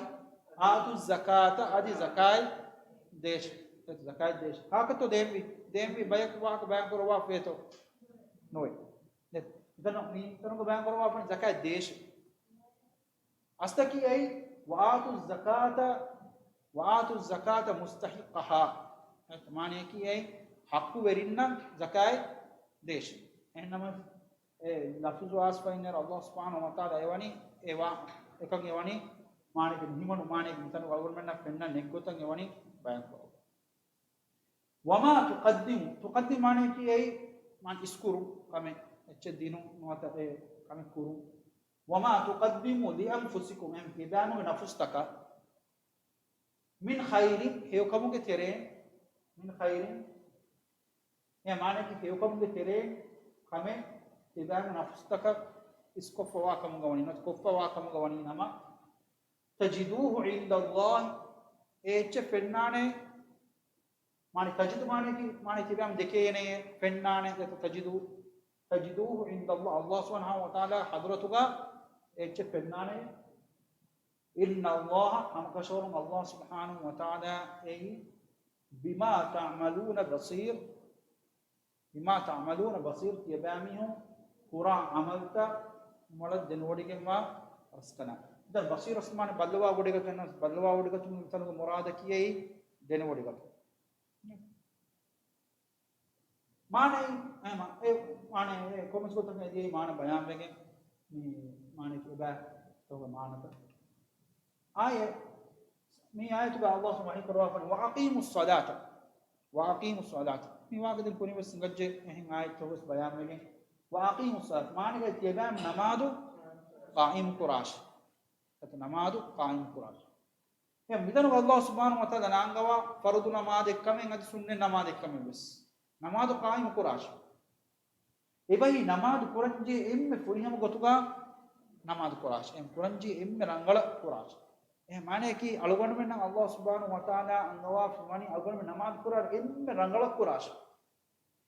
އާތު ޒަކާތަ އަދި ޒަކާތް ދޭށޭ. ޒަކާތް ދޭށޭ. ކާކަށްތޯ ދޭންވީ؟ ދޭންވީ ބަޔަކު ވާހަކަ ބަޔާން ކުރައްވާފައޭތޯ؟ ނޯއޭ. ދެ-، މިތަނު-، މިތަނުގަ ބަޔާން ކުރައްވާފަނީ ޒަކާތް ދޭށޭ. އަސްލަކީ އެއީ، "ވައާތު ޒަކާތަ، ވައާތު ޒަކާތަ މުސްތަޙިއްޤަހާ." މާނަޔަކީ އެއީ، ޙައްޤުވެރިންނަށް ޒަކާތް ދޭށޭ. އެހެންނަމަވެސް، އެ ލަފުޒު އައިސްފައިންނައިރު ﷲ ސުބްޙާނަހޫ ވަތަޢާލާ އެވަނީ، އެ ވާ-، އެކަން އެވަނީ، މާނައެއްގެ ނުހިމަނު މާނައެއްގެ މިތަނުގަ އަޅުގަނޑުމެންނަށް ފެންނަން ނެތް ގޮތަށް އެވަނީ ބަޔާން ކުރައްވާ. ވަމާ ތުޤައްދިމު، ތުޤައްދިމު މާނަޔަކީ އެއީ، މާނަ އިސްކުރު ކަމެއް، އެއްޗެއް ދިނުން ނުވަތަ އެ ކަމެއް ކުރުން. ވަމާ ތުޤައްދިމޫ ލިއަންފުސިކުމް، އެހެން ތިޔަބައިމީހުންގެ ނަފުސްތަކަށް، މިން ޚައިރިން، ހެޔޮކަމުގެ ތެރެއިން، މިން ޚައިރިން، އެ މާނައަކީ ހެޔޮކަމުގެ ތެރެއިން ކަމެއް ތިޔަބައިމީހުން ނަފުސްތަކަށް އިސްކޮށްފަވާ ކަމުގަ ވަނީ، ނުވަތަ ކޮށްފަވާ ކަމުގަ ވަނީ ނަމަ، ތަޖިދޫހު ޢިންދަﷲ، އެ އެއްޗެއް ފެންނާނެ، މާނަ ތަޖިދު މާނައަކީ، މާނަ ތިބާމް ދެކޭނެ، ފެންނާނެ، ދެތަ ތަޖިދޫ، ތަޖިދޫހު ޢިންދަﷲ، ﷲ ސުބްޙާނަހޫ ވަތަޢާލާ ޙަޟްރަތުގަ އެއްޗެއް ފެންނާނެ. އިންނަﷲ، ހަމަކަށަވަރުން ﷲ ސުބްޙާނަހޫ ވަތަޢާލާ އެއީ، ބިމާ ތަޢުމަލޫނަ ބަޞީރު، ބިމާ ތަޢުމަލޫނަ ބަޞީރު، ތިޔަބައިމީހުން ކުރާ ޢަމަލުތައް މޮޅަށް ދެނެވޮޑިގެންވާ ރަސްކަލާ. ދެން ބަޞީރު ވެސް މާނަ ބައްލަވާވޮޑިގަތު، އެންނަ ބައްލަވާވޮޑިގަތު މިތަނުގެ މުރާދަކީ އެއީ ދެނެވޮޑިގަތު. މާނައީ، އެ މާ-، އެ މާނަ އެ ކޮންމެސް ގޮތަކަށް އެ ދިޔައީ މާނަ ބަޔާންވެގެން، މި މާނަ ކިބާ ތައުގެ މާނަތައް. އާޔަ، މި އާޔަތުގަ ﷲ ސުބްޙާނަހޫ ވަތަޢާލާ ވަޙީ ކުރައްވާފަނީ، "ވައަޤީމުއްޞަލާތަ، ވައަޤީމުއްޞަލާތަ." މި ވާހަކަ ދެން ކުރިން ވެސް ހިނގައްޖެ، އެހެން އާޔަތްތައް ވެސް ބަޔާންވެގެން. "ވައަޤީމުއްޞަލާތަ" މާނަ ތިޔަބައިމީހުން ނަމާދު ޤާއިމު ކުރާށޭ. ނަމާދު ޤާއިމު ކުރާށޭ. އެ މިތަނުގަ ﷲ ސުބްޙާނަހޫ ވަތަޢާލާ ނަންގަވާ ފަރުޟު ނަމާދެއްކަމެއް އަދި ސުންނަތް ނަމާދެއްކަމެއް ވެސް. ނަމާދު ޤާއިމު ކުރާށޭ. އެބަހީ ނަމާދު ކުރަންޖެހޭ އެންމެ ފުރިހަމަ ގޮތުގަ ނަމާދު ކުރާށޭ. އެ ކުރަންޖެހޭ އެންމެ ރަނގަޅަށް ކުރާށޭ. އެ މާނަޔަކީ އަޅުގަނޑުމެންނަށް ﷲ ސުބްޙާނަހޫ ވަތަޢާލާ އަންގަވާފަ ވަނީ އަޅުގަނޑުމެން ނަމާދު ކުރާ އެންމެ ރަނގަޅަށް ކުރާށޭ.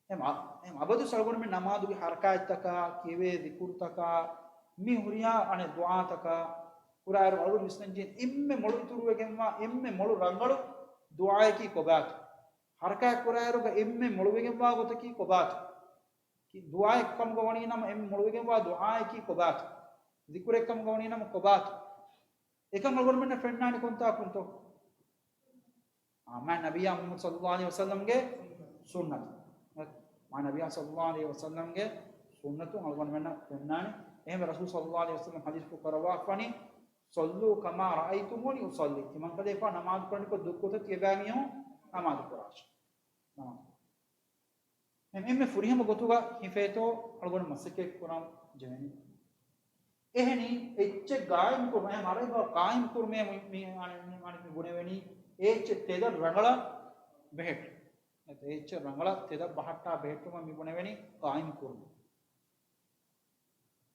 އެ މަ-، އެ އަބަދު އަޅުގަނޑުމެން ނަމާދުގެ ޙަރަކާތްތަކާ، ކިޔެވޭ ޒިކުރުތަކާ، މި ހުރިހާ އަނެއް ދުޢާތަކާ ކުރާއިރު އަޅުގަނޑު ވިސްނަންޖެހޭ އެންމެ މޮޅު އިތުރުވެގެންވާ، އެންމެ މޮޅު ރަނގަޅު ދުޢާއަކީ ކޮބާތޯ؟ ޙަރަކާތް ކުރާއިރުގަ އެންމެ މޮޅުވެގެންވާ ގޮތަކީ ކޮބާތޯ؟ ކި-، ދުޢާއެއް ކަމުގަ ވަނީ ނަމަ އެންމެ މޮޅުވެގެންވާ ދުޢާއަކީ ކޮބާތޯ؟ ޒިކުރެއް ކަމުގަ ވަނީ ނަމަ ކޮބާތޯ؟ އެކަން އަޅުގަނޑުމެންނަށް ފެންނާނީ ކޮންތާކުންތޯ؟ އާ، މާތް ނަބިއްޔާ މުޙައްމަދު ޞައްލައްލާހު ޢަލައިހި ވަސައްލަމްގެ ސުންނަތު. މާތް ނަބިއްޔާ ޞައްލައްލާހު ޢަލައިހި ވަސައްލަމްގެ ސުންނަތުން އަޅުގަނޑުމެންނަށް ފެންނާނެ. އެހެންވެ ރަސޫލު ޞައްލައްލާހު ޢަލައިހި ވަސައްލަމް ޙަދީޘްފުޅު ކުރައްވާފަނީ، "صلوا كما رأيتموني أصلي." ތިމަންކަލޭގެފާނު ނަމާދު ކުރަނީކޮށް ދުއްކޮތަށް ތިޔަބައިމީހުން ނަމާދު ކުރާށޭ. ނަމާދު. އެ-، އެންމެ ފުރިހަމަ ގޮތުގަ ހިފޭތޯ އަޅުގަނޑު މަސައްކަތް ކުރަން ޖެހެނީ. އެހެނީ އެއްޗެއް ޤާއިމް ކުރުމަށް، އެހެން އަރަބި ބަހު ޤާއިމް ކުރުމޭ މި-، މި-، މި-، މި-، މި ބުނެވެނީ އެ އެއްޗެއް ތެދަށް ރަނގަޅަށް ބެހެއްޓުން. އެ އެއްޗެއް ރަނގަޅަށް ތެދަށް ބަހައްޓާ ބެހެއްޓުމަށް މި ބުނެވެނީ ޤާއިމް ކުރުން.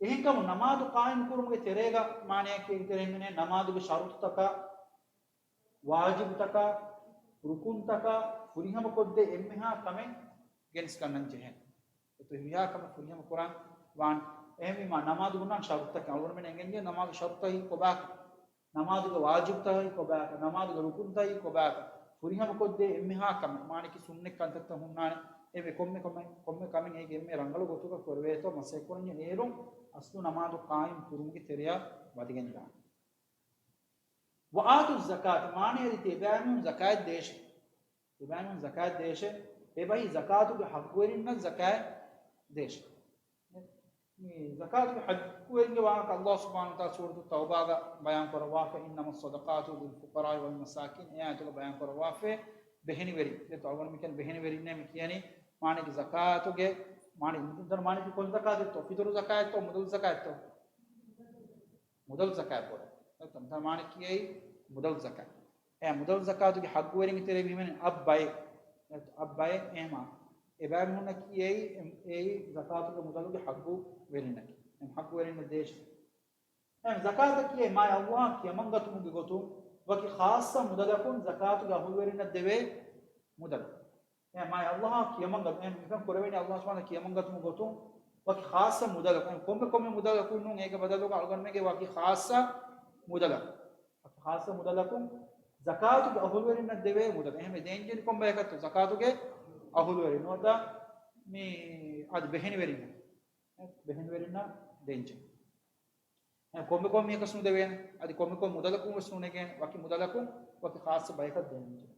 އެހެންކަމުން ނަމާދު ޤާއިމް ކުރުމުގެ ތެރޭގަ މާނަޔަކީ އެކިތެރެއިން ނަމާދުގެ ޝަރުޠުތަކާ، ވާޖިބުތަކާ، ރުކުންތަކާ ފުރިހަމަކޮށްދޭ އެންމެހާ ކަމެއް ގެނެސްގަންނަން ޖެހޭ. އެތައް ހުރިހާ ކަމެއް ފުރިހަމަ ކުރަން ވާނެ. އެހެންވީމާ ނަމާދު ހުންނާނެ ޝަރުޠުތަކެއް. އަޅުގަނޑުމެން އެނގެންޖެހޭ ނަމާދު ޝަރުޠަކީ ކޮބާކަން. ނަމާދުގެ ވާޖިބުތަކީ ކޮބާކަން. ނަމާދުގެ ރުކުންތަކީ ކޮބާކަން. ފުރިހަމަކޮށްދޭ އެންމެހާ ކަމެއް. މާނައަކީ ސުންނަތް ކަންތައްތައް ހުންނާނެ. އެ ކޮންމެ ކަމެއް، ކޮންމެ ކަމެއް އޭގެ އެންމެ ރަނގަޅު ގޮތުގަ ކުރެވޭތޯ މަސައްކަތް ކުރަންޏާ އޭރުން އަސްލު ނަމާދު ޤާއިމް ކުރުމުގެ ތެރެއަށް ވަދެގެން ދާނެ. وآتوا الزكاة، މާނައަކީ ތިޔަބައިމީހުން ޒަކާތް ދޭށޭ. ތިޔަބައިމީހުން ޒަކާތް ދޭށޭ. އެބައި ޒަކާތުގެ ޙައްޤުވެރިންނަށް ޒަކާތް ދޭށޭ. މި ޒަކާތުގެ ޙައްޤުވެރިންގެ ވާހަކަ ﷲ ސުބްޙާނަހޫ ވަތަޢާލާ ސޫރަތު ތައުބާގަ ބަޔާން ކުރައްވާފަ، إنما الصدقات للفقراء والمساكين، އެ އާޔަތުގަ ބަޔާން ކުރައްވާފަ، ބެހެނިވެރިން. އެ އަޅުގަނޑު މި ކިޔަނީ ބެހެނިވެރިންނޭ މި ކިޔަނީ. މާނައަކީ ޒަކާތުގެ، މާނަ، މާނައަކީ ކޮން ޒަކާތެއްތޯ؟ ފިޠުރު ޒަކާތްތޯ؟ މުދަލު ޒަކާތްތޯ؟ މުދަލު ޒަކާތް ބޮޑު. އެ މާނައަކީ އެއީ މުދަލު ޒަކާތް. އެ މުދަލު ޒަކާތުގެ ޙައްޤުވެރިންގެ ތެރޭ މިވެނި އަށް ބައެއް، އަށް ބައެއް އެހެމާ. އެބައިމީހުންނަކީ އެއީ، އެއީ ޒަކާތުގެ މުދަލުގެ ޙައްޤުވެރިންނަކީ. އެ ޙައްޤުވެރިންނަށް ދޭށޭ. އެ ޒަކާތަކީ މާތް ﷲ އަށް ކިޔަމަންގަތުމުގެ ގޮތުން ވަކި ޚާއްޞަ މުދަލަކުން ޒަކާތުގެ އަހުލުވެރިންނަށް ދެވޭ މުދަލު. އެ މާތް ﷲ އަށް ކިޔަމަންގަ، އެ މިކަން ކުރެވޭނީ ﷲ ސުބްޙާނަހޫ ވަތަޢާލާ ކިޔަމަންގަތުމުގެ ގޮތުން ވަކި ޚާއްޞަ މުދަލަކުން، ކޮންމެ ކޮންމެ މުދަލަކުން ނޫން، އޭގެ ބަދަލުގަ އަޅުގަނޑުމެންގެ ވަކި ޚާއްޞަ މުދަލަކުން، ވަކި ޚާއްޞަ މުދަލަކުން ޒަކާތުގެ އަހުލުވެރިންނަށް ދެވޭ މުދަލު. އެހެންވެ ދޭންޖެހޭނީ ކޮން ބަޔަކަށްތޯ؟ ޒަކާތުގެ އަހުލުވެރިން ނުވަތަ މި އަދި ބެހެނިވެރިންނަށް، ބެހެނިވެރިންނަށް ދޭންޖެހޭ. އެ ކޮންމެ ކޮން މީހަކަސް ނުދެވޭނެ. އަދި ކޮންމެ ކޮން މުދަލަކުން ވެސް ނުނެގޭނެ. ވަކި މުދަލަކުން ވަކި ޚާއްޞަ ބަޔަކަށް ދޭންޖެހޭ.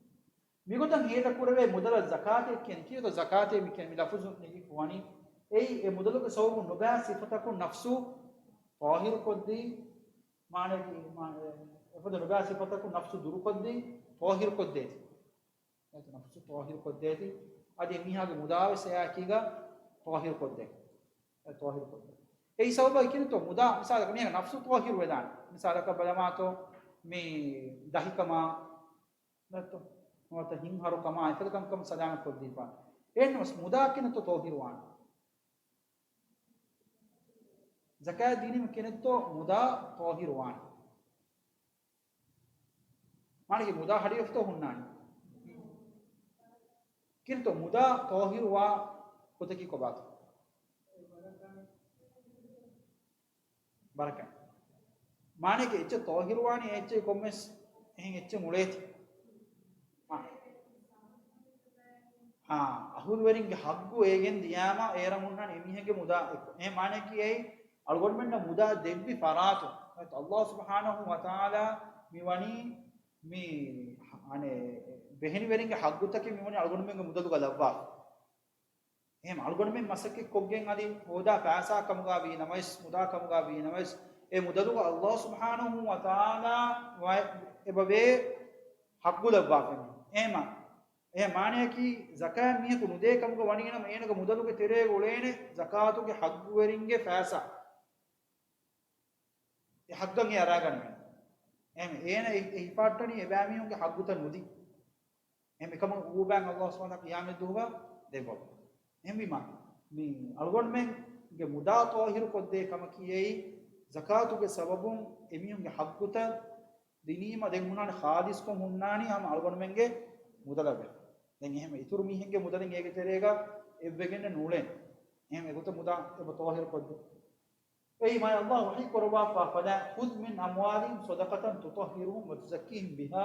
މިގޮތަށް ހޭދަ ކުރެވޭ މުދަލަށް ޒަކާތޭ ކިޔަނީ. ކިޔަނީތޯ ޒަކާތޭ މި ކިޔަނީ؟ މި ލަފުޒު ނެގިފަ ވަނީ އެއީ އެ މުދަލުގެ ސަބަބުން ނުބައި ސިފަތަކުން ނަފްސު ޠާހިރު ކޮށްދީ، މާނައަކީ، މާ-، އެފަދަ ނުބައި ސިފަތަކުން ނަފްސު ދުރުކޮށްދީ، ޠާހިރު ކޮށްދޭތީ. އެ ނަފްސު ޠާހިރު ކޮށްދޭތީ. އަދި އެމީހާގެ މުދާވެސް އެއާއެކީގަ ޠާހިރު ކޮށްދޭ. އެ ޠާހިރު ކޮށްދޭ. އެއީ ސަބަބަކީ ކިޔަނީތޯ މުދާ، މިސާލަކަށް މީހާގެ ނަފްސު ޠާހިރު ވެދާނެ. މިސާލަކަށް ބަލަމާތޯ މި ދަހިކަމާ، ނަތްތޯ؟ ނުވަތަ ހިންހަރުކަމާ، އެފަދަ ކަންކަމަށް ސަލާމަތް ކޮށްދީފާ. އެހެންނަމަވެސް މުދާ ކިޔަނީތޯ ޠާހިރު ވާނެ. ޒަކާތް ދީނީމަ ކިޔަނީތޯ މުދާ ޠާހިރު ވާނެ. މާނައަކީ މުދާ ހަޑި އޮފްތޯ ހުންނާނީ. ކިޔަނީތޯ މުދާ ޠާހިރު ވާ ގޮތަކީ ކޮބާތޯ؟ ބަރަކާތް. މާނައަކީ އެއްޗެއް ޠާހިރު ވާނީ އެއްޗެއް ކޮންމެސް އެހެން އެއްޗެއް އުޅޭތީ. އާ. އާ، އަހުލުވެރިންގެ ޙައްޤު އޭގެން ދިޔާމަ އޭރަށް ހުންނާނެ އެމީހެއްގެ މުދާ އެއްކޮށް. އެހެން މާނައަކީ އެއީ އަޅުގަނޑުމެންނަށް މުދާ ދެއްވި ފަރާތުން. ﷲ ސުބްޙާނަހޫ ވަތަޢާލާ މި ވަނީ މި އަނެއް ބެހެނިވެރިންގެ ޙައްޤުތަކެއް މިވަނީ އަޅުގަނޑުމެންގެ މުދަލުގަ ލައްވާފަ. އެހެން އަޅުގަނޑުމެން މަސައްކަތް ކޮށްގެން އަދި ހޯދާ ފައިސާ ކަމުގަ ވީ ނަމަވެސް، މުދާ ކަމުގަ ވީ ނަމަވެސް، އެ މުދަލުގަ ﷲ ސުބްޙާނަހޫ ވަތަޢާލާ ވަ-، އެބަވޭ ޙައްޤު ލައްވާފަ. އެހެން އެ މާނައަކީ ޒަކާތް މީހަކު ނުދޭ ކަމުގަ ވަނީ ނަމަ އޭނަގެ މުދަލުގެ ތެރޭގަ އުޅޭނެ ޒަކާތުގެ ޙައްޤުވެރިންގެ ފައިސާ. އެ ޙައްޤަށް އެ އަރާގަނެވޭނެ. އެހެން އޭނަ އެ، އެ ހިފާއްޓަނީ އެބައިމީހުންގެ ޙައްޤުތައް ނުދީ. އެހެން އެކަމަށް އުގޫބާއިން ﷲ ސުބްޙާނަހޫ ވަތަޢާލާ ޤިޔާމަތް ދުވަހުގަ ދެއްވަވާ. އެހެންވީމާ، މި އަޅުގަނޑުމެންގެ މުދާ ޠާހިރު ކޮށްދޭ ކަމަކީ އެއީ، ޒަކާތުގެ ސަބަބުން އެމީހުންގެ ޙައްޤުތައް ދިނީމަ ދެން ހުންނާނެ ޚާލިޞްކޮށް ހުންނާނީ ހަމަ އަޅުގަނޑުމެންގެ މުދަލަށް ވެ. ދެން އެހެން އިތުރު މީހެއްގެ މުދަލެއް އޭގެ ތެރޭގަ އެއްވެގެންނެއް ނޫޅޭނެ. އެހެން އެގޮތަށް މުދާ އެބަ ޠާހިރު ކޮށްދޭ. އެއީ މާތް ﷲ ވަޙީ ކުރައްވާފަ، فلا، خذ من أموالهم صدقة تطهرهم وتزكيهم بها.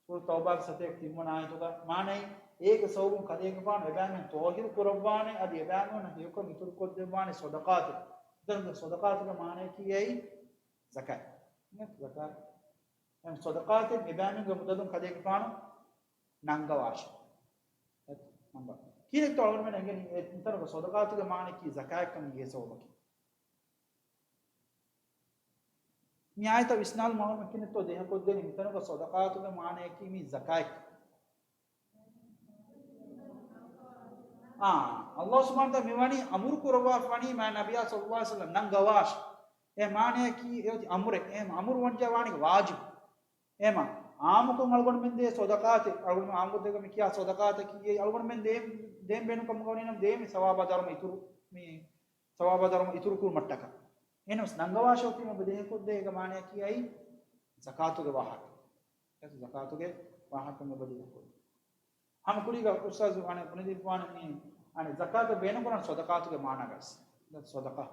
ސޫރަތު ތައުބާގެ ސަތޭކަ ތިންވަނަ އާޔަތުގަ މާނައީ، އޭގެ ސަބަބުން ކަލޭގެފާނު އެބައިމީހުން ޠާހިރު ކުރައްވާނެ، އަދި އެބައިމީހުންނަށް ހެޔޮކަން އިތުރުކޮށްދެއްވާނެ ޞަދަޤާތެއް. ދެން ޞަދަޤާތުގެ މާނައަކީ އެއީ ޒަކާތް. ޒަކާތް. އެހެން ޞަދަޤާތެއް އެބައިމީހުންގެ މުދަލުން ކަލޭގެފާނު ނަންގަވާށި. ނަންގަ-، ކިހިނެއްތޯ އަޅުގަނޑުމެން އެނގެނީ މިތަނުގަ ޞަދަޤާތުގެ މާނައަކީ ޒަކާތްކަން އެނގޭ ސަބަބަކީ؟ މި އާޔަތަށް ވިސްނާލުމުން އަޅުގަނޑުމެން ކިހިނެއްތޯ ދޭހަކޮށްދޭނީ މިތަނުގަ ޞަދަޤާތުގެ މާނައަކީ މީ ޒަކާތް. އާ، ﷲ ސުބްޙާނަހޫ ވަތަޢާލާ މިވަނީ އަމުރު ކުރައްވާފަ ވަނީ މާތް ނަބިއްޔާ ޞައްލަﷲު ޢަލައިހި ވަސައްލަމް ނަންގަވާށި. އެ މާނައަކީ އެއޮތީ އަމުރެއް. އެހެން އަމުރު ވަންޏާ ވާނީ ވާޖިބު. އެހެން އާއްމުކޮށް އަޅުގަނޑުމެން ދޭ ޞަދަޤާތެއް، އަޅުގަނޑުމެން އާއްމުކޮށް މި ކިޔާ ޞަދަޤާތަކީ އެއީ އަޅުގަނޑުމެން ދޭން، ދޭން ބޭނުން ކަމުގަ ވަނީ ނަމަ ދޭ މި ސަވާބާ ދަރުމަ އިތުރު، މި ސަވާބާ ދަރުމަ އިތުރު ކުރުމަށްޓަކާ. އެހެނަސް ނަންގަވާށި އޮތީމަ ދޭހަކޮށްދޭ އޭގެ މާނައަކީ އެއީ ޒަކާތުގެ ވާހަކަ. އެ ޒަކާތުގެ ވާހަކަ މި ދޭހަކޮށްދޭ. ހަމަ ކުރީގަ އުސްތާޒު އަނެއް ބުނެދީފާނެ މި އަނެއް ޒަކާތަށް ބޭނުންކުރާނެ ޞަދަޤާތުގެ މާނައަކަސް. ޞަދަޤާ.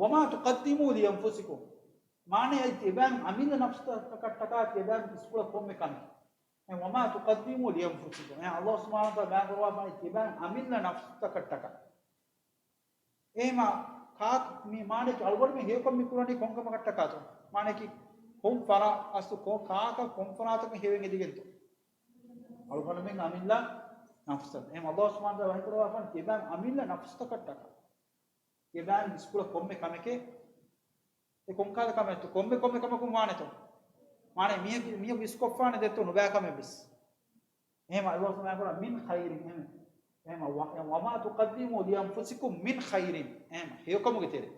وما تقدموا لأنفسكم. މާނައީ ތިޔަބައިމީހުން އަމިއްލަ ނަފްސުތަކަށްޓަކާ ތިޔަބައިމީހުން އިސްކުޅަ ކޮންމެ ކަމެއް. އެ، وما تقدموا لأنفسكم. އެ، ﷲ ސުބްޙާނަހޫ ވަތަޢާލާ ބަޔާން ކުރައްވާފައި ތިޔަބައިން އަމިއްލަ ނަފްސުތަކަށްޓަކާ. އެހެމަ ކާ-، މި މާނައަކީ އަޅުގަނޑުމެން ހެޔޮކަން މި ކުރަނީ ކޮން ކަމަކަށްޓަކާތޯ؟ މާނައަކީ ކޮން ފަރާ-، އަސްލު ކޮ-، ކާކަށް ކޮން ފަރާތަކަށް ހެޔޮވެގެން ދިގެންތޯ؟ އަޅުގަނޑުމެން އަމިއްލަ ނަފްސަށް. އެހެމަ ﷲ ސުބްޙާނަހޫ ވަތަޢާލާ ވަޙީ ކުރައްވާފައި ތިޔަބައިން އަމިއްލަ ނަފްސުތަކަށްޓަކާ. ތިޔަބައިން އިސްކުޅަ ކޮންމެ ކަމެކޭ އެ ކޮންކަހަލަ ކަމެއްތޯ؟ ކޮންމެ، ކޮންމެ ކަމަކުން ވާނެތޯ؟ މާނަ މީހަކު، މީހަކު އިސްކޮށްފާނެ ދެއްތޯ ނުބައި ކަމެއް ވެސް. އެހެމަ ﷲ ސުބްޙާނަހޫ ވަތަޢާލާ މިން ޚައިރިން، އެހެމަ، އެހެމަ، ވަ-، އެ، وما تقدموا لأنفسكم من خير، އެހެމަ، ހެޔޮކަމުގެ ތެރޭ.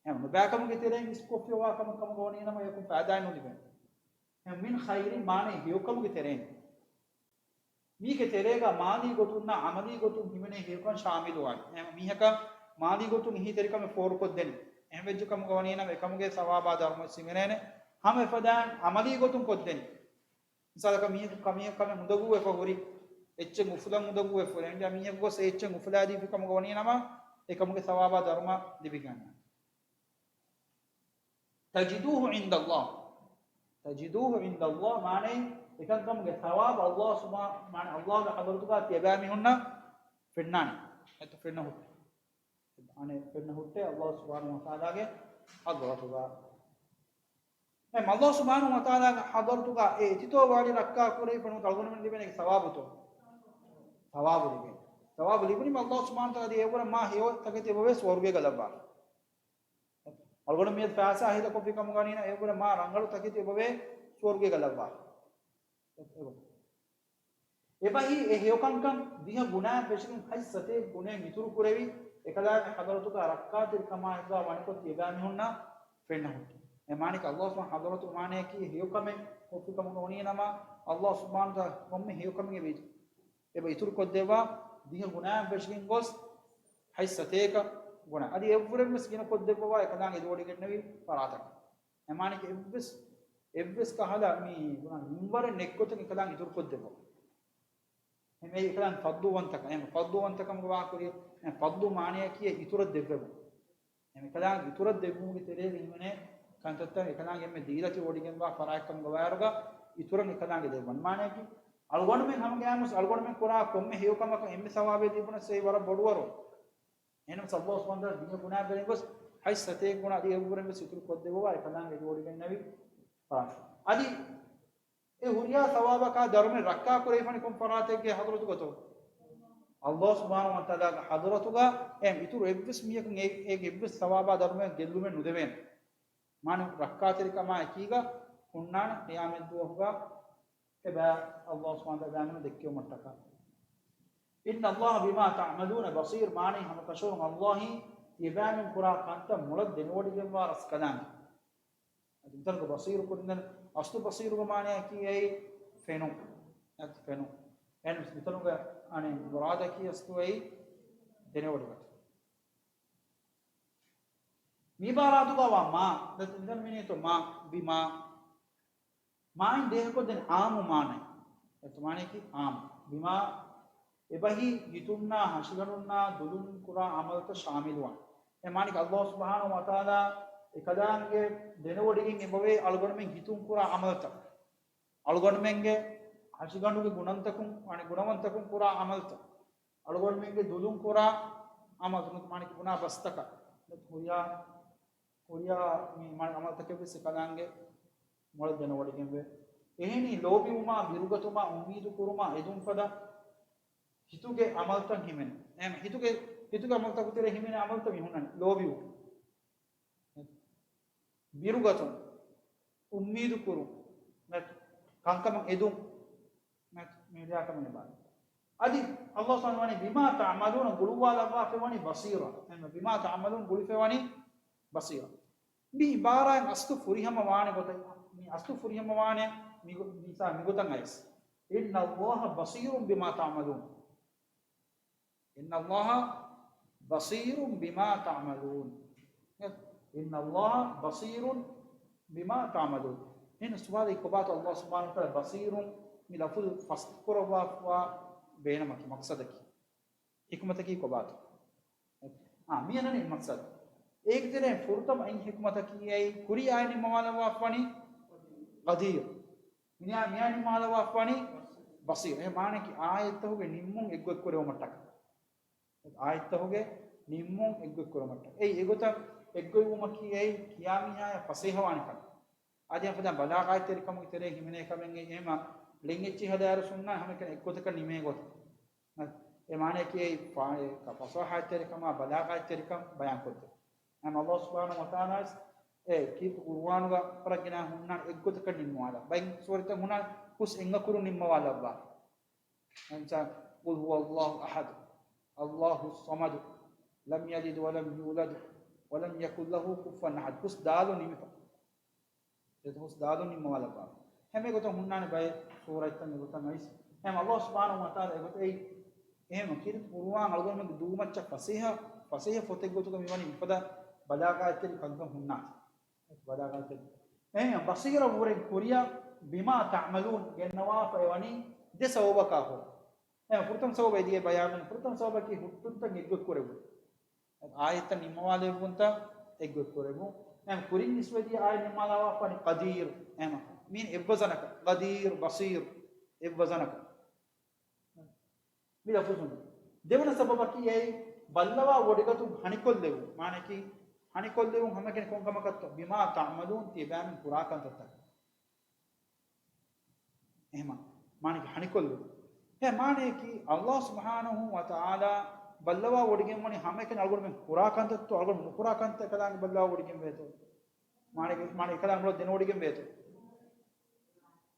އެހެމަ، ނުބައިކަމުގެ ތެރެއިން އިސްކޮށްފިއްޔާ ކަމަކަށް ކަމުގަ ވަނީ ނަމަ އެކުން ފައިދާއެއް ނުލިބޭނެ. އެހެމަ، މިން ޚައިރިން މާނައީ ހެޔޮކަމުގެ ތެރެއިން. މީގެ ތެރޭގަ މާލީ ގޮތުންނާ އަމަލީ ގޮތުން ހިމެނޭ ހެޔޮކަން ޝާމިލުވާނެ. އެހެން މީހަކަށް މާލީ ގޮތުން އެހީތެރިކަމެއް ފޯރުކޮށްދެނީ. އެހެން ވެއްޖެ ކަމުގަ ވަނީނަމަ އެކަމުގެ ސަވާބާ ދަރުމަ ހިމެނޭނެ. ހަމަ އެފަދައިން އަމަލީ ގޮތުން ކޮށްދެނީ. މިސާލަކަށް މީހަކު ކަމެއް ކަމެއް އުނދަގޫވެފަ ހުރި، އެއްޗެއް އުފުލަން އުނދަގޫވެފަ ހުރި. އެހެންވެ މީހަކު ގޮސް އެ އެއްޗެއް އުފުލާދީފި ކަމުގަ ވަނީނަމަ އެކަމުގެ ސަވާބާ ދަރުމަ ލިބިގަންނަ. تجدوه عند الله. تجدوه عند الله މާނައީ އެކަންކަމުގެ ސަވާބު ﷲ ސުބްޙާ-، މާނަ ﷲ ގެ ޙަޟްރަތުގަ ތިޔަބައިމީހުންނަށް ފެންނާނެ. އެތަ ފެންނަ ހުއްޓޭ. އަނެއް ފެންނަ ހުއްޓޭ ﷲ ސުބްޙާނަހޫ ވަތަޢާލާގެ ޙަޟްރަތުގަ. އެ ﷲ ސުބްޙާނަހޫ ވަތަޢާލާގެ ޙަޟްރަތުގަ އެ އެތިތޯ ވާނީ ރައްކާ ކުރެވިފަ ނުވަތަ އަޅުގަނޑުމެން ލިބޭނެ ސަވާބުތޯ؟ ސަވާބު ލިބޭ. ސަވާބު ލިބުނީމަ ﷲ ސުބްޙާނަހޫ ވަތަޢާލާ އަދި އެއަށްވުރެ މާ ހެޔޮ ތަކެތި އެބަވޭ ސުވަރުގޭގަ ލައްވާ. އަޅުގަނޑު މިއަދު ފައިސާ ހިލަ ކޮށްފި ކަމުގަ ވަނީނަ އެއަށްވުރެ މާ ރަނގަޅު ތަކެތި އެބަވޭ ސުވަރުގޭގަ ލައްވާ. އެބަހީ އެ ހެޔޮކަންކަން ދިހަ ގުނައަށް ވެށިގެން ހަތް ސަތޭކަ ގުނައިން އިތުރު ކުރެވި، އެކަލާނގެ ޙަޟްރަތުގަ ރައްކާތެރިކަމާއެކުގަ ވަނިކޮށް ތިޔަބައިމީހުންނަށް ފެންނަ ހުއްޓި. އެ މާނައަކީ ﷲ ސުބްޙާނަހޫ ވަތަޢާލާ ޙަޟްރަތު މާނައަކީ ހެޔޮކަމެއް ކޮށްފި ކަމުގަ ވަނީނަމަ، ﷲ ސުބްޙާނަހޫ ވަތަޢާލާ ކޮންމެ ހެޔޮކަމެއް އެބަ އިތުރު، އެބަ އިތުރު ކޮށްދެއްވާ ދިހަ ގުނައަށް ވެށިގެން ގޮސް ހަތް ސަތޭކަ ގުނަ. އަދި އެއަށްވުރެން ވެސް ގިނަ ކޮށްދެއްވަވާ އެކަލާނގެ އެދިވޮޑިގެންނެވި ފަރާތަކަށް. އެ މާނައަކީ އެއްވެސް، އެއްވެސް ކަހަލަ މި ގުނަ މިންވަރެއް ނެތްގޮތަށް އެކަލާނގެ އިތުރު ކޮށްދެއްވަވާ. އެމެ އެކަލާނގެ ފަޟްލުވަންތަކަން، އެމެ ފަޟްލުވަންތަކަމުގަ ވާކުރި، އެ ފަޟްލު މާނައަކީ އިތުރަށް ދެއްވެވުން. އެމެ އެކަލާނގެ އިތުރަށް ދެއްވުމުގެ ތެރޭގަ ހިމެނޭ ކަންތައްތައް އެކަލާނގެ އެންމެ ދީލަތި ވޮޑިގެންވާ ފަރާތްކަމުގަ ވާއިރުގަ އިތުރަށް އެކަލާނގެ ދެއްވަން. މާނައަކީ އަޅުގަނޑުމެން ހަމަގައިމުވެސް އަޅުގަނޑުމެން ކުރާ ކޮންމެ ހެޔޮކަމަކަށް އެންމެ ސަވާބެއް ލިބުނަސް އެއީ ވަރަށް ބޮޑު ވަރު. އެހެނަސް ﷲ ސުބްޙާނަހޫ ވަތަޢާލާ ދިހަ ގުނައަށް ވެރިން ގޮސް ހަތް ސަތޭކަ ގުނަ އަދި އެއަށްވުރެން ވެސް އިތުރު ކޮށްދެއްވަވާ އެކަލާނގެ އެދިވޮޑިގެންނެވި ފަރާތް. އަދި އެ ހުރިހާ ސަވާބަކާ ދަރުމައެއް ރައްކާ ކުރެވިފަނީ ކޮން ފަރާތެއްގެ ޙަޟްރަތުގަތޯ؟ ﷲ ސުބްޙާނަހޫ ވަތަޢާލާގެ ޙަޟްރަތުގަ. އެހެން އިތުރު އެއްވެސް މީހަކުން އެ-، އޭގެ އެއްވެސް ސަވާބާ ދަރުމައެއް ގެއްލުމެއް ނުދެވޭނެ. މާނަ ރައްކާތެރިކަމާ އެކީގަ ހުންނާނެ ޤިޔާމަތްދުވަހުގަ އެބަ ﷲ ސުބްޙާނަހޫ ވަތަޢާލާ ދާނަމަ ދެއްކެވުމަށްޓަކާ. إن الله بما تعملون بصير، މާނައީ ހަމަކަށަވަރުން ﷲ ތިޔަބައިމީހުން ކުރާ ކަންތައް މޮޅަށް ދެނެވޮޑިގެންވާ ރަސްކަލާނގެ. އަދި މިތަނުގަ ބަޞީރު ކުރިންދެން އަސްލު ބަޞީރުގެ މާނައަކީ އެއީ ފެނުން. އެ ފެނުން. އެހެން މިތަނުގަ އަނެއް މުރާދަކީ އަސްލު އެއީ ދެނެވޮޑިގަތުން. މި ޢިބާރާތުގަ ވާ މާ، ދެ ތިން މިނިއްތު މާ، ބިމާ، މާއިން ދޭހަކޮށްދެން ޢާއްމު މާނައެއް. އެތު މާނައަކީ ޢާއްމު. ބިމާ އެބަހީ ހިތުންނާ ހަށިގަނޑުންނާ ދުލުން ކުރާ ޢަމަލުތައް ޝާމިލުވާނެ. އެ މާނައަކީ ﷲ ސުބްޙާނަހޫ ވަތަޢާލާ އެކަލާނގެ ދެނެވޮޑިގެން އެބަވޭ އަޅުގަނޑުމެން ހިތުން ކުރާ ޢަމަލުތައް. އަޅުގަނޑުމެންގެ ހަށިގަނޑުގެ ގުނަންތަކުން، އަނެއް ގުނަވަންތަކުން ކުރާ ޢަމަލުތައް. އަޅުގަނޑުމެންގެ ދުލުން ކުރާ ޢަމަލު، ނުވަތަ މާނައަކީ ބުނާ ބަސްތަކަށް، ނުވަތަ ހުރިހާ، ހުރިހާ މި މާނަ ޢަމަލުތަކެއް ވެސް އެކަލާނގެ މޮޅަށް ދެނެވޮޑިގެންވޭ. އެހެނީ ލޯބިވުމާ، ބިރުގަތުމާ، އުއްމީދު ކުރުމާ އެދުން ފަދަ ހިތުގެ ޢަމަލުތައް ހިމެނޭ. އެހެން ހިތުގެ، ހިތުގެ ޢަމަލުތަކުގެ ތެރޭ ހިމެނޭ ޢަމަލުތައް މި ހުންނަނީ. ލޯބިވުން. ބިރުގަތުން، އުއްމީދު ކުރުން، ނެތް، ކަންކަމަށް އެދުން، ނެތް، މި ހުރިހާ ކަމެއް އެބަ. އަދި ﷲ ސުބްޙާނަހޫ ވަނީ ބިމާ ތަޢުމަލޫނަ ގުޅުއްވާލައްވާފައި ވަނީ ބަޞީރާ. އެހެންވެ، ބިމާ ތަޢުމަލޫނަ ގުޅިފައި ވަނީ ބަޞީރާ. މި ޢިބާރާތް އަސްލު ފުރިހަމަ ވާނެ ގޮތަށް، މި އަސްލު ފުރިހަމަ ވާނެ މި ގޮ-، މި ސާ-، މި ގޮތަށް އައިސް. إن الله بصير بما تعملون. إن الله بصير بما تعملون. إن الله بصير بما تعملون. އެހެން ސުވާލެއް ކޮބާތޯ ﷲ ސުބްޙާނަހޫ ވަތަޢާލާ ބަޞީރުން މި ލަފުޒު ފަސް ކުރައްވާފައިވާ ބޭނުމަކީ މަޤްޞަދަކީ؟ ޙިކުމަތަކީ ކޮބާތޯ؟ އާ، މިއަންނަނީ މަޤްޞަދު. އޭގެ ތެރެއިން ފުރަތަމަ އިން ޙިކުމަތަކީ އެއީ ކުރީ އާޔަތް ނިންމަވާލައްވާފަ ވަނީ ޤަދީރު. މިޔާ، މިޔާ ނިންމާލަވާފަވަނީ ބަޞީރު. އެ މާނައަކީ އާޔަތްތަކުގެ ނިންމުން އެއްގޮތްކުރެވުމަށްޓަކާ. އާޔަތްތަކުގެ ނިންމުން އެއްގޮތްކުރުމަށްޓަކާ. އެއީ އެގޮތަށް އެއްގޮތްވުމަކީ އެއީ ކިޔާ މީހާޔަށް ފަސޭހަވާނެ ކަމެއް. އަދި އެފަދަ ބަލާޣާތްތެރިކަމުގެ ތެރޭ ހިމެނޭ ކަމެއް އެއީ އެހެމަ ޅެން އެއްޗިހި ހަދާއިރު ހުންނާނެ ހަމައެކަނި އެއްގޮތަކަށް ނިމޭ ގޮތަށް. އެ މާނައަކީ އެއީ ފާ-، އެ ކަ-، ފަސާހަތްތެރިކަމާ ބަލާޣާތްތެރިކަން ބަޔާންކޮށްދޭ. އެހެން ﷲ ސުބްޙާނަހޫ ވަތަޢާލާ ވެސް އެ ކީރިތި ޤުރުއާނުގަ ވަރަށް ގިނަ ހުންނާނެ އެއްގޮތަކަށް ނިންމުވާލާ. ބައެއް ސޫރަތްތައް ހުންނާނެ ހުސް އެއްގޮތަކުރު ނިންމަވާލައްވާ. އެހެން މިސާލު، قل هو الله أحد، الله الصمد، لم يلد ولم يولد، ولم يكن له كفوا أحد. ހުސް ދާލުން ނިމިފަ. އެ ހުސް ދާލުން ނިންމަވާލައްވާ. ހަމަ އެގޮތަށް ހުންނާނެ ބައެއް ސޫރަތްތައް އެގޮތަށް އައިސް. އެހެން ﷲ ސުބްޙާނަހޫ ވަތަޢާލާ އެގޮތަށް އެއީ. އެހެން ކީރިތި ޤުރުއާން އަޅުގަނޑުމެންގެ ދުވުމައްޗަށް ފަސޭހަ، ފަސޭހަ ފޮތެއް ގޮތުގަ މިވަނީ މިފަދަ ބަލާޣާތްތެރި ކަންކަން ހުންނާތީ. ބަލާޣާތްތެރި. އެހެން ބަޞީރަށް ވުރެން ކުރިއަށް بما تعملون ގެންނަވާފަ އެވަނީ ދެ ސަބަބަކާ ހުރެ. އެ ފުރަތަމަ ސަބަބަށް ދިޔަ ބަޔާން، ފުރަތަމަ ސަބަބަކީ ހުއްޓުންތައް އެއްގޮތްކުރެއްވުން. އާޔަތްތައް ނިންމަވާލެއްވުންތައް އެއްގޮތްކުރެއްވުން. އެހެން ކުރިން ނިސްބަތް ދިޔަ އާޔަތް ނިންމާލާފަ ވަނީ ޤަދީރު. އެހެން މީން އެއްވަޒަނަކަށް، ޤަދީރު، ބަޞީރު، އެއްވަޒަނަކަށް. މި ލަފުޒުން. ދެވަނަ ސަބަބަކީ އެއީ ބައްލަވާ ވޮޑިގަތުން ހަނިކޮށްލެވުން. މާނައަކީ ހަނިކޮށްލެވުން ހަމައެކަނި ކޮންކަމަކަށްތޯ؟ بما تعملون ތިޔަބައިމީހުން ކުރާ ކަންތައްތަކަށް. އެހެމަ މާނައަކީ ހަނިކޮށްލުން. އެ މާނައަކީ ﷲ ސުބްޙާނަހޫ ވަތަޢާލާ ބައްލަވާ ވޮޑިގެންވަނީ ހަމައެކަނި އަޅުގަނޑުމެން ކުރާ ކަންތައްތޯ، އަޅުގަނޑު ނުކުރާ ކަންތައް އެކަލާނގެ ބައްލަވާ ވޮޑިގެން ވޭތޯ؟ މާނައަކީ، މާނައަކީ އެކަލާނގެ މޮޅަށް ދެނެވޮޑިގެން ވޭތޯ؟